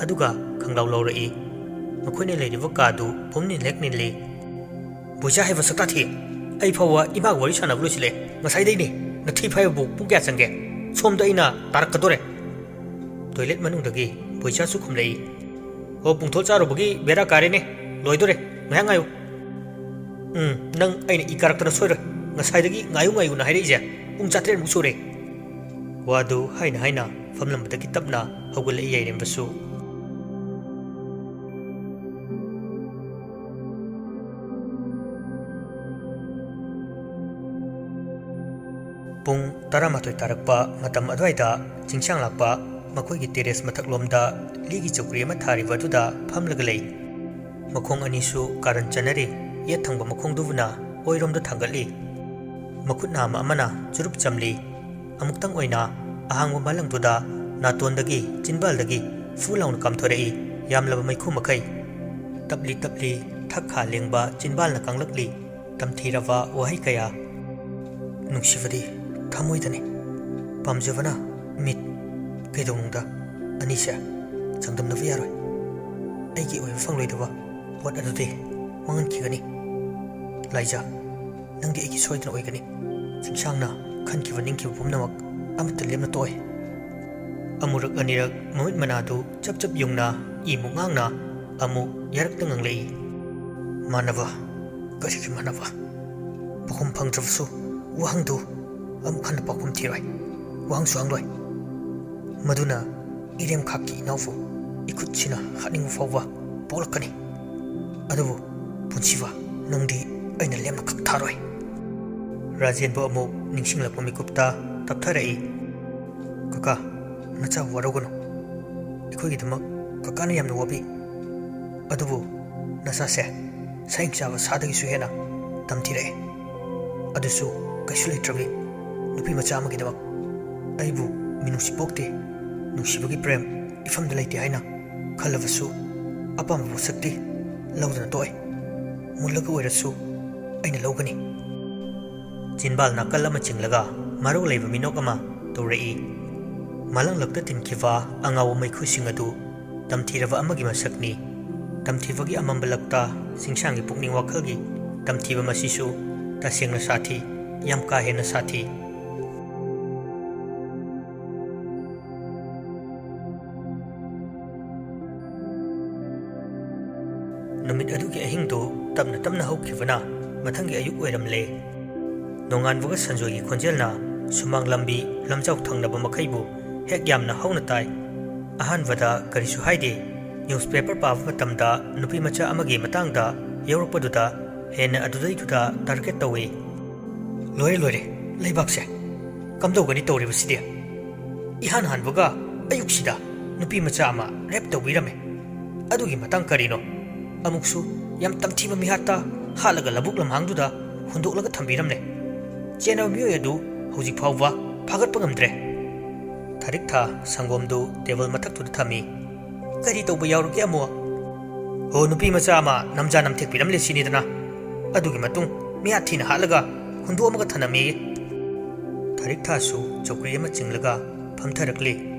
ꯑꯗꯨꯒ ꯈꯪꯂꯥꯎ ꯂꯥꯎꯔꯛꯏ꯫ ꯃꯈꯣꯏꯅ ꯂꯩꯔꯤꯕ ꯀꯥꯗꯨ ꯄꯨꯝꯅꯤꯜ ꯍꯦꯛ ꯅꯤꯜꯂꯤ꯫ "ꯕꯣꯏꯆꯥ ꯍꯥꯏꯕ ꯁꯛꯇꯥ ꯊꯤ꯫ ꯑꯩ ꯐꯥꯎꯕ ꯏꯃꯥꯒ ꯋꯥꯔꯤ ꯁꯥꯟꯅꯕ ꯂꯣꯏꯁꯤꯜꯂꯦ꯫ ꯉꯁꯥꯏꯗꯩꯅꯦ꯫ ꯅꯊꯤ ꯐꯥꯏꯕꯕꯨ ꯄꯨꯡ ꯀꯌꯥ ꯆꯪꯒꯦ? ꯁꯣꯝꯗ ꯑꯩꯅ ꯇꯥꯔꯛꯀꯗꯣꯔꯦ꯫" ꯇꯣꯏꯂꯦꯠ ꯃꯅꯨꯡꯗꯒꯤ ꯕꯣꯏꯆꯥꯁꯨ ꯈꯨꯝꯂꯛꯏ꯫ "ꯑꯣ, ꯄꯨꯡꯊꯣꯜ ꯆꯥꯔꯨꯕꯒꯤ ꯕꯦꯔꯥ ꯀꯥꯔꯦꯅꯦ꯫ ꯂꯣꯏꯗꯣꯔꯦ꯫ ꯉꯥꯏꯍꯥꯛ ꯉꯥꯏꯌꯨ꯫" "ꯎꯝ, ꯅꯪ ꯑꯩꯅ ꯏ ꯀꯥꯔꯛꯇꯅ ꯁꯣꯏꯔꯣꯏ꯫ ꯉꯁꯥꯏꯗꯒꯤ ꯉꯥꯏꯌꯨ ꯉꯥꯏꯌꯨꯅ ꯍꯥꯏꯔꯛꯏꯁꯦ ꯄꯨꯡ ꯆꯥꯇ꯭ꯔꯦꯠꯃꯨꯛ ꯁꯨꯔꯦ꯫" ꯋꯥꯗꯨ ꯍꯥꯏꯅ ꯍꯥꯏꯅ ꯐꯝꯂꯝꯕꯗꯒꯤ ꯇꯞꯅ ꯍꯧꯒꯠꯂꯛꯏ ꯌꯥꯏꯔꯦꯝꯕꯁꯨ꯫ ꯄꯨꯡ ꯇꯔꯥꯃꯥꯊꯣꯏ ꯇꯥꯔꯛꯄ ꯃꯇꯝ ꯑꯗꯨꯋꯥꯏꯗ ꯆꯤꯡꯁꯥꯡ ꯂꯥꯛꯄ ꯃꯈꯣꯏꯒꯤ ꯇꯦꯔꯦꯁ ꯃꯊꯛꯂꯣꯝꯗ ꯂꯤꯒꯤ ꯆꯧꯀ꯭ꯔꯤ ꯑꯃ ꯊꯥꯔꯤꯕ ꯑꯗꯨꯗ ꯐꯝꯂꯒ ꯂꯩ꯫ ꯃꯈꯣꯡ ꯑꯅꯤꯁꯨ ꯀꯥꯔꯟ ꯆꯠꯅꯔꯤ꯫ ꯌꯦꯠ ꯊꯪꯕ ꯃꯈꯣꯡꯗꯨꯕꯨꯅ ꯑꯣꯏꯔꯣꯝꯗ ꯊꯥꯡꯒꯠꯂꯤ꯫ ꯃꯈꯨꯠ ꯅꯥꯝꯃ ꯑꯃꯅ ꯆꯨꯔꯨꯞ ꯆꯝꯂꯤ꯫ ꯑꯃꯨꯛꯇꯪ ꯑꯣꯏꯅ ꯑꯍꯥꯡꯕ ꯃꯥꯂꯪꯗꯨꯗ ꯅꯥꯇꯣꯟꯗꯒꯤ ꯆꯤꯟꯕꯥꯜꯗꯒꯤ ꯐꯨ ꯂꯥꯎꯅ ꯀꯥꯝꯊꯣꯔꯛꯏ ꯌꯥꯝꯂꯕ ꯃꯩꯈꯨ ꯃꯈꯩ꯫ ꯇꯞꯂꯤ ꯇꯞꯂꯤ ꯊꯛꯈꯥ ꯂꯦꯡꯕ ꯆꯤꯟꯕꯥꯜꯅ ꯀꯥꯡꯂꯛꯂꯤ꯫ ꯇꯝꯊꯤꯔꯕ ꯋꯥꯍꯩ ꯀꯌꯥ꯫ "ꯅꯨꯡꯁꯤꯕꯗꯤ ꯊꯃꯣꯏꯗꯅꯤ, ꯄꯥꯝꯖꯕꯅ ꯃꯤꯠ꯫ ꯀꯩꯗꯧꯅꯨꯡꯗ ꯑꯅꯤꯁꯦ ꯆꯥꯡꯗꯝꯅꯕ ꯌꯥꯔꯣꯏ꯫ ꯑꯩꯒꯤ ꯑꯣꯏꯕ ꯐꯪꯂꯣꯏꯗꯕ ꯄꯣꯠ ꯑꯗꯨꯗꯤ ꯃꯥꯡꯍꯟꯈꯤꯒꯅꯤ꯫ ꯂꯥꯏꯖꯥ, ꯅꯪꯗꯤ ꯑꯩꯒꯤ ꯁꯣꯏꯗꯅ ꯑꯣꯏꯒꯅꯤ꯫ ꯆꯤꯡꯁꯥꯡꯅ ꯈꯟꯈꯤꯕ ꯅꯤꯡꯈꯤꯕ ꯄꯨꯝꯅꯃꯛ ꯑꯃꯠꯇ ꯂꯦꯝꯅ ꯇꯣꯛꯑꯦ꯫ ꯑꯃꯨꯔꯛ ꯑꯅꯤꯔꯛ ꯃꯃꯤꯠ ꯃꯅꯥꯗꯨ ꯆꯞ ꯆꯞ ꯌꯨꯡꯅ, ꯏꯃꯨꯛ ꯉꯥꯡꯅ ꯑꯃꯨꯛ ꯌꯥꯔꯛꯇ ꯉꯥꯡꯂꯛꯏ꯫ ꯃꯥꯟꯅꯕ? ꯀꯔꯤꯒꯤ ꯃꯥꯟꯅꯕ? ꯄꯥꯎꯈꯨꯝ ꯐꯪꯗ꯭ꯔꯕꯁꯨ ꯋꯥꯍꯪꯗꯨ ꯑꯃꯨꯛ ꯍꯟꯅ ꯄꯥꯎꯈꯨꯝ ꯊꯤꯔꯣꯏ, ꯋꯥꯍꯪꯁꯨ ꯍꯪꯂꯣꯏ꯫ ꯃꯗꯨꯅ ꯏꯔꯦꯝ ꯈꯥꯛꯀꯤ ꯏꯅꯥꯎꯕꯨ ꯏꯈꯨꯠꯁꯤꯅ ꯍꯥꯠꯅꯤꯡꯕ ꯐꯥꯎꯕ ꯄꯣꯛꯂꯛꯀꯅꯤ꯫ ꯑꯗꯨꯕꯨ ꯄꯨꯟꯁꯤꯕ, ꯅꯪꯗꯤ ꯑꯩꯅ ꯂꯦꯝꯅ ꯈꯛ ꯊꯥꯔꯣꯏ꯫ ꯔꯥꯖꯦꯟꯕꯨ ꯑꯃꯨꯛ ꯅꯤꯡꯁꯤꯡꯂꯛꯄ ꯃꯤꯀꯨꯞꯇ ꯇꯞꯊꯔꯛꯏ꯫ "ꯀꯀꯥ, ꯅꯆꯥ ꯋꯥꯔꯧꯒꯅꯨ꯫ ꯑꯩꯈꯣꯏꯒꯤꯗꯃꯛ ꯀꯀꯥꯅ ꯌꯥꯝꯅ ꯋꯥꯕꯤ꯫ ꯑꯗꯨꯕꯨ ꯅꯆꯥꯁꯦ ꯁꯥꯍꯤꯡ ꯆꯥꯕ ꯁꯥꯗꯒꯤꯁꯨ ꯍꯦꯟꯅ ꯇꯝꯊꯤꯔꯛꯑꯦ꯫ ꯑꯗꯨꯁꯨ ꯀꯩꯁꯨ ꯂꯩꯇ꯭ꯔꯕꯤ ꯅꯨꯄꯤ ꯃꯆꯥ ꯑꯃꯒꯤꯗꯃꯛ꯫ ꯑꯩꯕꯨ ꯃꯤꯅꯨꯡꯁꯤ ꯄꯣꯛꯇꯦ, ꯅꯨꯡꯁꯤꯕꯒꯤ ꯄ꯭ꯔꯦꯝ ꯏꯐꯝꯗ ꯂꯩꯇꯦ ꯍꯥꯏꯅ ꯈꯜꯂꯕꯁꯨ ꯑꯄꯥꯝꯕ ꯄꯣꯠꯁꯛꯇꯤ ꯂꯧꯗꯅ ꯇꯣꯛꯑꯦ꯫ ꯃꯨꯜꯂꯒ ꯑꯣꯏꯔꯁꯨ ꯑꯩꯅ ꯂꯧꯒꯅꯤ꯫" ꯆꯤꯟꯕꯥꯜ ꯅꯥꯀꯜ ꯑꯃ ꯆꯤꯡꯂꯒ ꯃꯔꯧ ꯂꯩꯕ ꯃꯤꯅꯣꯛ ꯑꯃ ꯇꯧꯔꯛꯏ꯫ ꯃꯥꯂꯪꯂꯛꯇ ꯇꯤꯟꯈꯤꯕ ꯑꯉꯥꯎꯕ ꯃꯩꯈꯨꯁꯤꯡ ꯑꯗꯨ ꯇꯝꯊꯤꯔꯕ ꯑꯃꯒꯤ ꯃꯁꯛꯅꯤ꯫ ꯇꯝꯊꯤꯕꯒꯤ ꯑꯃꯝꯕ ꯂꯛꯇ ꯆꯤꯡꯁꯥꯡꯒꯤ ꯄꯨꯛꯅꯤꯡ ꯋꯥꯈꯜꯒꯤ ꯇꯝꯊꯤꯕ ꯃꯁꯤꯁꯨ ꯇꯁꯦꯡꯅ ꯁꯥꯊꯤ, ꯌꯥꯝ ꯀꯥ ꯍꯦꯟꯅ ꯁꯥꯊꯤ꯫ ꯅꯨꯃꯤꯠ ꯑꯗꯨꯒꯤ ꯑꯍꯤꯡꯗꯨ ꯇꯞꯅ ꯇꯞꯅ ꯍꯧꯈꯤꯕꯅ ꯃꯊꯪꯒꯤ ꯑꯌꯨꯛ ꯑꯣꯏꯔꯝꯂꯦ꯫ ꯅꯣꯡꯉꯥꯟꯕꯒ ꯁꯟꯖꯣꯏꯒꯤ ꯈꯣꯟꯖꯦꯜꯅ ꯁꯨꯃꯥꯡ ꯂꯝꯕꯤ ꯂꯝꯖꯥꯎ ꯊꯪꯅꯕ ꯃꯈꯩꯕꯨ ꯍꯦꯛ ꯌꯥꯝꯅ ꯍꯧꯅ ꯇꯥꯏ꯫ ꯑꯍꯥꯟꯕꯗ ꯀꯔꯤꯁꯨ ꯍꯥꯏꯗꯦ꯫ ꯅ꯭ꯌꯨꯁꯄꯦꯄꯔ ꯄꯥꯕ ꯃꯇꯝꯗ ꯅꯨꯄꯤ ꯃꯆꯥ ꯑꯃꯒꯤ ꯃꯇꯥꯡꯗ ꯌꯧꯔꯛꯄꯗꯨꯗ ꯍꯦꯟꯅ ꯑꯗꯨꯗꯩꯗꯨꯗ ꯇꯥꯔꯒꯦꯠ ꯇꯧꯏ꯫ "ꯂꯣꯏꯔꯦ, ꯂꯣꯏꯔꯦ, ꯂꯩꯕꯥꯛꯁꯦ ꯀꯝꯗꯧꯒꯅꯤ ꯇꯧꯔꯤꯕꯁꯤꯗꯤ? ꯏꯍꯥꯟ ꯍꯥꯟꯕꯒ ꯑꯌꯨꯛꯁꯤꯗ ꯅꯨꯄꯤ ꯃꯆꯥ ꯑꯃ ꯔꯦꯞ ꯇꯧꯕꯤꯔꯝꯃꯦ꯫ ꯑꯗꯨꯒꯤ ꯃꯇꯥꯡ ꯀꯔꯤꯅꯣ? ꯑꯃꯨꯛꯁꯨ ꯌꯥꯝ ꯇꯝꯊꯤꯕ ꯃꯤꯍꯥꯠꯇ ꯍꯥꯠꯂꯒ ꯂꯧꯕꯨꯛ ꯂꯝꯍꯥꯡꯗꯨꯗ ꯍꯨꯟꯗꯣꯛꯂꯒ ꯊꯝꯕꯤꯔꯝꯂꯦ꯫ ꯆꯦꯟꯅꯕ ꯃꯤꯑꯣꯏ ꯑꯗꯨ ꯍꯧꯖꯤꯛ ꯐꯥꯎꯕ ꯐꯥꯒꯠꯄ ꯉꯝꯗ꯭ꯔꯦ꯫" ꯊꯥꯔꯤꯛꯊꯥ ꯁꯪꯒꯣꯝꯗꯨ ꯇꯦꯕꯜ ꯃꯊꯛꯇꯨꯗ ꯊꯝꯃꯤ꯫ "ꯀꯔꯤ ꯇꯧꯕ ꯌꯥꯎꯔꯒꯦ ꯑꯃꯨꯛ?" "ꯍꯣ, ꯅꯨꯄꯤ ꯃꯆꯥ ꯑꯃ ꯅꯝꯖꯥ ꯅꯝꯊꯦꯛꯄꯤꯔꯝꯂꯦ ꯁꯤꯅꯤꯗꯅ꯫ ꯑꯗꯨꯒꯤ ꯃꯇꯨꯡ ꯃꯤꯍꯥꯠ ꯊꯤꯅ ꯍꯥꯠꯂꯒ ꯍꯨꯟꯗꯣꯛꯑꯝꯃꯒ ꯊꯅꯝꯃꯦꯌꯦ꯫" ꯊꯥꯔꯤꯛꯊꯥꯁꯨ ꯆꯧꯀ꯭ꯔꯤ ꯑꯃ ꯆꯤꯡꯂꯒ ꯐꯝꯊꯔꯛꯂꯤ꯫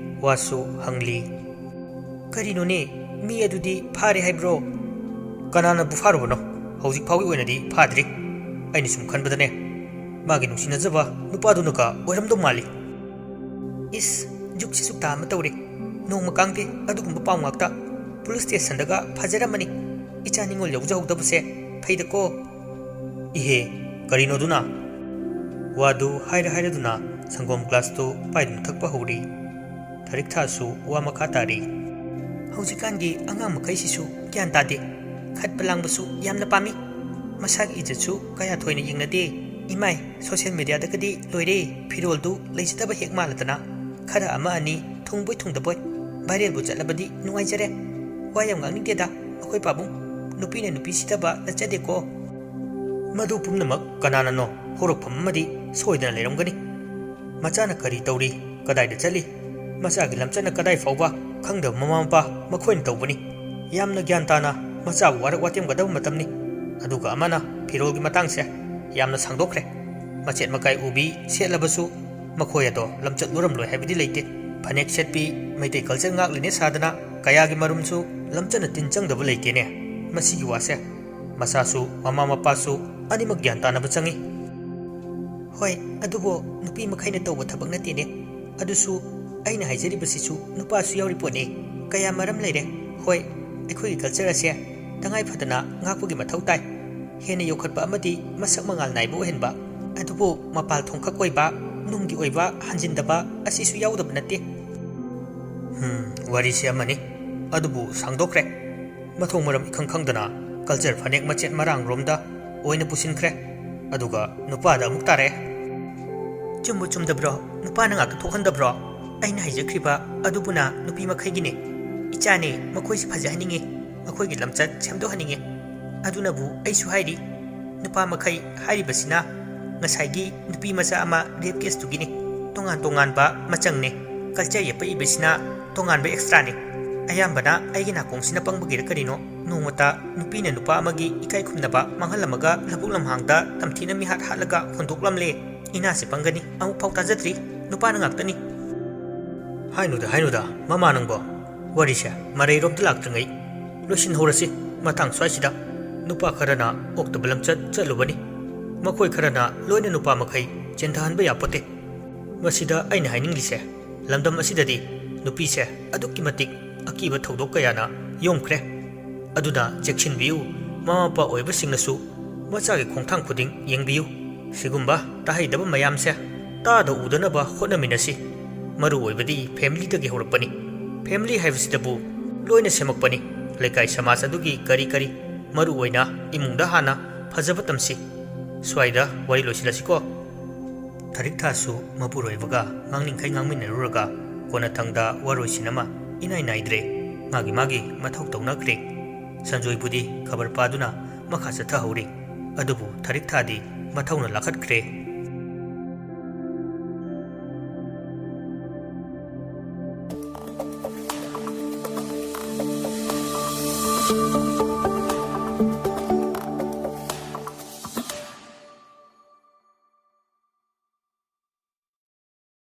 ꯋꯥꯁꯨ ꯍꯪꯂꯤ꯫ "ꯀꯔꯤꯅꯣꯅꯦ, ꯃꯤ ꯑꯗꯨꯗꯤ ꯐꯥꯔꯦ ꯍꯥꯏꯕ꯭ꯔꯣ?" "ꯀꯅꯥꯅꯕꯨ ꯐꯥꯔꯨꯕꯅꯣ? ꯍꯧꯖꯤꯛ ꯐꯥꯎꯒꯤ ꯑꯣꯏꯅꯗꯤ ꯐꯥꯗ꯭ꯔꯤ꯫" ꯑꯩꯅ ꯁꯨꯝ ꯈꯟꯕꯗꯅꯦ, ꯃꯥꯒꯤ ꯅꯨꯡꯁꯤꯅꯖꯕ ꯅꯨꯄꯥꯗꯨꯅꯒ ꯑꯣꯏꯔꯝꯗꯧ ꯃꯥꯜꯂꯤ꯫ ꯏꯁ, ꯖꯨꯛꯁꯤ ꯁꯨꯛꯇ ꯑꯃ ꯇꯧꯔꯦ꯫ ꯅꯣꯡꯃ ꯀꯥꯡꯗꯦ ꯑꯗꯨꯒꯨꯝꯕ ꯄꯥꯎ ꯉꯥꯛꯇ꯫ ꯄꯨꯂꯤꯁ ꯁ꯭ꯇꯦꯁꯟꯗꯒ ꯐꯖꯔꯝꯃꯅꯤ꯫ ꯏꯆꯥ ꯅꯤꯉꯣꯜ ꯌꯧꯖꯍꯧꯗꯕꯁꯦ ꯐꯩꯗꯀꯣ꯫ ꯏꯍꯦ, ꯀꯔꯤꯅꯣꯗꯨꯅ? ꯋꯥꯗꯨ ꯍꯥꯏꯔ ꯍꯥꯏꯔꯗꯨꯅ ꯁꯪꯒꯣꯝ ꯒ꯭ꯂꯥꯁꯇꯨ ꯄꯥꯏꯗꯨꯅ ꯊꯛꯄ ꯍꯧꯔꯤ꯫ ꯊꯔꯤꯛꯊꯥꯁꯨ ꯋꯥ ꯃꯈꯥ ꯇꯥꯔꯤ꯫ ꯍꯧꯖꯤꯛꯀꯥꯟꯒꯤ ꯑꯉꯥꯡ ꯃꯈꯩꯁꯤꯁꯨ ꯒ꯭ꯌꯥꯟ ꯇꯥꯗꯦ꯫ ꯈꯠꯄ ꯂꯥꯡꯕꯁꯨ ꯌꯥꯝꯅ ꯄꯥꯝꯃꯤ꯫ ꯃꯁꯥꯒꯤ ꯏꯖꯠꯁꯨ ꯀꯌꯥ ꯊꯣꯏꯅ ꯌꯦꯡꯅꯗꯦ꯫ ꯏꯃꯥꯏ, ꯁꯣꯁꯤꯌꯦꯜ ꯃꯦꯗꯤꯌꯥꯗꯒꯗꯤ ꯂꯣꯏꯔꯦ, ꯐꯤꯔꯣꯜꯗꯨ ꯂꯩꯖꯗꯕ ꯍꯦꯛ ꯃꯥꯜꯂꯗꯅ꯫ ꯈꯔ ꯑꯃ ꯑꯅꯤ ꯊꯨꯡꯕꯣꯏ ꯊꯨꯡꯗꯕꯣꯏ ꯚꯥꯏꯔꯦꯜꯕꯨ ꯆꯠꯂꯕꯗꯤ ꯅꯨꯡꯉꯥꯏꯖꯔꯦ꯫ ꯋꯥ ꯌꯥꯝ ꯉꯥꯡꯅꯤꯡꯗꯦꯗ, ꯑꯩꯈꯣꯏ ꯄꯥꯕꯨꯡ꯫ ꯅꯨꯄꯤꯅ ꯅꯨꯄꯤ ꯁꯤꯊꯕ ꯅꯠꯆꯗꯦꯀꯣ꯫ ꯃꯗꯨ ꯄꯨꯝꯅꯃꯛ ꯀꯅꯥꯅꯅꯣ? ꯍꯧꯔꯛꯐꯝ ꯑꯃꯗꯤ ꯁꯣꯏꯗꯅ ꯂꯩꯔꯝꯒꯅꯤ꯫ ꯃꯆꯥꯅ ꯀꯔꯤ ꯇꯧꯔꯤ, ꯀꯗꯥꯏꯗ ꯆꯠꯂꯤ, ꯃꯆꯥꯒꯤ ꯂꯝꯆꯠꯅ ꯀꯗꯥꯏ ꯐꯥꯎꯕ ꯈꯪꯗꯕ ꯃꯃꯥ ꯃꯄꯥ ꯃꯈꯣꯏꯅ ꯇꯧꯕꯅꯤ꯫ ꯌꯥꯝꯅ ꯒ꯭ꯌꯥꯟ ꯇꯥꯅ ꯃꯆꯥꯕꯨ ꯋꯥꯔꯛ ꯋꯥꯇꯦꯝꯒꯗꯕ ꯃꯇꯝꯅꯤ꯫ ꯑꯗꯨꯒ ꯑꯃꯅ ꯐꯤꯔꯣꯜꯒꯤ ꯃꯇꯥꯡꯁꯦ ꯌꯥꯝꯅ ꯁꯥꯡꯗꯣꯛꯈ꯭ꯔꯦ꯫ ꯃꯆꯦꯠ ꯃꯀꯥꯏ ꯎꯕꯤ ꯁꯦꯠꯂꯕꯁꯨ ꯃꯈꯣꯏ ꯑꯗꯣ ꯂꯝꯆꯠ ꯂꯨꯔꯝꯂꯣꯏ ꯍꯥꯏꯕꯗꯤ ꯂꯩꯇꯦ꯫ ꯐꯅꯦꯛ ꯁꯦꯠꯄꯤ, ꯃꯩꯇꯩ ꯀꯜꯆꯔ ꯉꯥꯛꯂꯤꯅꯦ ꯁꯥꯗꯅ ꯀꯌꯥꯒꯤ ꯃꯔꯨꯝꯁꯨ ꯂꯝꯆꯠꯅ ꯇꯤꯟ ꯆꯪꯗꯕ ꯂꯩꯇꯦꯅꯦ꯫ ꯃꯁꯤꯒꯤ ꯋꯥꯁꯦ ꯃꯆꯥꯁꯨ ꯃꯃꯥ ꯃꯄꯥꯁꯨ ꯑꯅꯤꯃꯛ ꯒ꯭ꯌꯥꯟ ꯇꯥꯅꯕ ꯆꯪꯏ꯫ ꯍꯣꯏ, ꯑꯗꯨꯕꯨ ꯅꯨꯄꯤ ꯃꯈꯩꯅ ꯇꯧꯕ ꯊꯕꯛ ꯅꯠꯇꯦꯅꯦ꯫ ꯑꯗꯨꯁꯨ ꯑꯩꯅ ꯍꯥꯏꯖꯔꯤꯕꯁꯤꯁꯨ ꯅꯨꯄꯥꯁꯨ ꯌꯥꯎꯔꯤ ꯄꯣꯠꯅꯤ꯫ ꯀꯌꯥ ꯃꯔꯝ ꯂꯩꯔꯦ꯫ ꯍꯣꯏ, ꯑꯩꯈꯣꯏꯒꯤ ꯀꯜꯆꯔ ꯑꯁꯦ ꯇꯉꯥꯏ ꯐꯗꯅ ꯉꯥꯛꯄꯒꯤ ꯃꯊꯧ ꯇꯥꯏ꯫ ꯍꯦꯟꯅ ꯌꯣꯛꯈꯠꯄ ꯑꯃꯗꯤ ꯃꯁꯛ ꯃꯉꯥꯜ ꯅꯥꯏꯕ ꯑꯣꯏꯍꯟꯕ꯫ ꯑꯗꯨꯕꯨ ꯃꯄꯥꯜ ꯊꯣꯡꯈꯛ ꯑꯣꯏꯕ, ꯅꯨꯡꯒꯤ ꯑꯣꯏꯕ, ꯍꯟꯖꯤꯟꯗꯕ ꯑꯁꯤꯁꯨ ꯌꯥꯎꯗꯕ ꯅꯠꯇꯦ꯫ ꯍꯝ, ꯋꯥꯔꯤꯁꯦ ꯑꯃꯅꯤ, ꯑꯗꯨꯕꯨ ꯁꯥꯡꯗꯣꯛꯈ꯭ꯔꯦ꯫ ꯃꯊꯣꯡ ꯃꯔꯝ ꯏꯈꯪ ꯈꯪꯗꯅ ꯀꯜꯆꯔ ꯐꯅꯦꯛ ꯃꯆꯦꯠ ꯃꯔꯥꯡꯔꯣꯝꯗ ꯑꯣꯏꯅ ꯄꯨꯁꯤꯟꯈ꯭ꯔꯦ꯫ ꯑꯗꯨꯒ ꯅꯨꯄꯥꯗ ꯑꯃꯨꯛ ꯇꯥꯔꯛꯑꯦ꯫ ꯆꯨꯝꯕꯨ ꯆꯨꯝꯗꯕ꯭ꯔꯣ? ꯅꯨꯄꯥꯅ ꯉꯥꯛꯇ ꯊꯣꯛꯍꯟꯗꯕ꯭ꯔꯣ? ꯑꯩꯅ ꯍꯥꯏꯖꯈ꯭ꯔꯤꯕ ꯑꯗꯨꯕꯨꯅ ꯅꯨꯄꯤ ꯃꯈꯩꯒꯤꯅꯦ꯫ ꯏꯆꯥꯅꯦ, ꯃꯈꯣꯏꯁꯤ ꯐꯖꯍꯟꯅꯤꯡꯉꯤ, ꯃꯈꯣꯏꯒꯤ ꯂꯝꯆꯠ ꯁꯦꯝꯗꯣꯛꯍꯟꯅꯤꯡꯉꯤ꯫ ꯑꯗꯨꯅꯕꯨ ꯑꯩꯁꯨ ꯍꯥꯏꯔꯤ꯫ ꯅꯨꯄꯥ ꯃꯈꯩ ꯍꯥꯏꯔꯤꯕꯁꯤꯅ ꯉꯁꯥꯏꯒꯤ ꯅꯨꯄꯤ ꯃꯆꯥ ꯑꯃ ꯔꯦꯞ ꯀꯦꯁꯇꯨꯒꯤꯅꯤ꯫ ꯇꯣꯉꯥꯟ ꯇꯣꯉꯥꯟꯕ ꯃꯆꯪꯅꯤ꯫ ꯀꯜꯆꯔ ꯌꯦꯛꯄ ꯏꯕꯁꯤꯅ ꯇꯣꯉꯥꯟꯕ ꯑꯦꯛꯁꯇ꯭ꯔꯥꯅꯤ꯫ ꯑꯌꯥꯝꯕꯅ ꯑꯩꯒꯤ ꯅꯥꯀꯣꯡꯁꯤꯅ ꯄꯪꯕꯒꯤꯔ ꯀꯔꯤꯅꯣ, ꯅꯣꯡꯃꯇ ꯅꯨꯄꯤꯅ ꯅꯨꯄꯥ ꯑꯃꯒꯤ ꯏꯀꯥꯏ ꯈꯨꯝꯅꯕ ꯃꯥꯡꯍꯜꯂꯝꯃꯒ ꯂꯧꯕꯨꯛ ꯂꯝꯍꯥꯡꯗ ꯇꯝꯊꯤꯅ ꯃꯤꯍꯥꯠ ꯍꯥꯠꯂꯒ ꯍꯨꯟꯗꯣꯛꯂꯝꯂꯦ꯫ ꯏꯅꯥꯁꯦ ꯄꯪꯒꯅꯤ, ꯑꯃꯨꯛ ꯐꯥꯎ ꯇꯥꯖꯗ꯭ꯔꯤ꯫ ꯅꯨꯄꯥꯅ ꯉꯥꯛꯇꯅꯤ꯫ ꯍꯥꯏꯅꯨꯗ, ꯍꯥꯏꯅꯨꯗ, ꯃꯃꯥ ꯅꯪꯕꯣ꯫ ꯋꯥꯔꯤꯁꯦ ꯃꯔꯩꯔꯣꯝꯗ ꯂꯥꯛꯇ꯭ꯔꯤꯉꯩ ꯂꯣꯏꯁꯤꯟꯍꯧꯔꯁꯤ꯫ ꯃꯇꯥꯡ ꯁ꯭ꯋꯥꯏꯁꯤꯗ ꯅꯨꯄꯥ ꯈꯔꯅ ꯑꯣꯛꯇꯕ ꯂꯝꯆꯠ ꯆꯠꯂꯨꯕꯅꯤ꯫ ꯃꯈꯣꯏ ꯈꯔꯅ ꯂꯣꯏꯅ ꯅꯨꯄꯥ ꯃꯈꯩ ꯆꯦꯟꯊꯍꯟꯕ ꯌꯥꯄꯣꯠꯇꯦ꯫ ꯃꯁꯤꯗ ꯑꯩꯅ ꯍꯥꯏꯅꯤꯡꯂꯤꯁꯦ, ꯂꯝꯗꯝ ꯑꯁꯤꯗꯗꯤ ꯅꯨꯄꯤꯁꯦ ꯑꯗꯨꯛꯀꯤ ꯃꯇꯤꯛ ꯑꯀꯤꯕ ꯊꯧꯗꯣꯛ ꯀꯌꯥꯅ ꯌꯣꯝꯈ꯭ꯔꯦ꯫ ꯑꯗꯨꯅ ꯆꯦꯛꯁꯤꯟꯕꯤꯌꯨ, ꯃꯃꯥ ꯃꯄꯥ ꯑꯣꯏꯕꯁꯤꯡꯅꯁꯨ ꯃꯆꯥꯒꯤ ꯈꯣꯡꯊꯥꯡ ꯈꯨꯗꯤꯡ ꯌꯦꯡꯕꯤꯌꯨ꯫ ꯁꯤꯒꯨꯝꯕ ꯇꯥꯍꯩꯗꯕ ꯃꯌꯥꯝꯁꯦ ꯇꯥꯗ ꯎꯗꯅꯕ ꯍꯣꯠꯅꯃꯤꯟꯅꯁꯤ꯫ ꯃꯔꯨ ꯑꯣꯏꯕꯗꯤ ꯐꯦꯃꯤꯂꯤꯗꯒꯤ ꯍꯧꯔꯛꯄꯅꯤ꯫ ꯐꯦꯃꯤꯂꯤ ꯍꯥꯏꯕꯁꯤꯗꯕꯨ ꯂꯣꯏꯅ ꯁꯦꯝꯃꯛꯄꯅꯤ꯫ ꯂꯩꯀꯥꯏ ꯁꯃꯥꯖ ꯑꯗꯨꯒꯤ ꯀꯔꯤ ꯀꯔꯤ, ꯃꯔꯨ ꯑꯣꯏꯅ ꯏꯃꯨꯡꯗ ꯍꯥꯟꯅ ꯐꯖꯕ ꯇꯝꯁꯤ꯫ ꯁ꯭ꯋꯥꯏꯗ ꯋꯥꯔꯤ ꯂꯣꯏꯁꯤꯜꯂꯁꯤꯀꯣ꯫ ꯊꯔꯤꯛ ꯊꯥꯁꯨ ꯃꯄꯨꯔꯣꯏꯕꯒ ꯉꯥꯡꯅꯤꯡꯈꯩ ꯉꯥꯡꯃꯤꯟꯅꯔꯨꯔꯒ ꯀꯣꯟꯅꯊꯪꯗ ꯋꯥꯔꯣꯏꯁꯤꯟ ꯑꯃ ꯏꯅꯥꯏ ꯅꯥꯏꯗ꯭ꯔꯦ꯫ ꯃꯥꯒꯤ ꯃꯥꯒꯤ ꯃꯊꯧ ꯇꯧꯅꯈ꯭ꯔꯦ꯫ ꯁꯟꯖꯣꯏꯕꯨꯗꯤ ꯈꯕꯔ ꯄꯥꯗꯨꯅ ꯃꯈꯥ ꯆꯠꯊꯍꯧꯔꯤ꯫ ꯑꯗꯨꯕꯨ ꯊꯔꯤꯛ ꯊꯥꯗꯤ ꯃꯊꯧꯅ ꯂꯥꯈꯠꯈ꯭ꯔꯦ꯫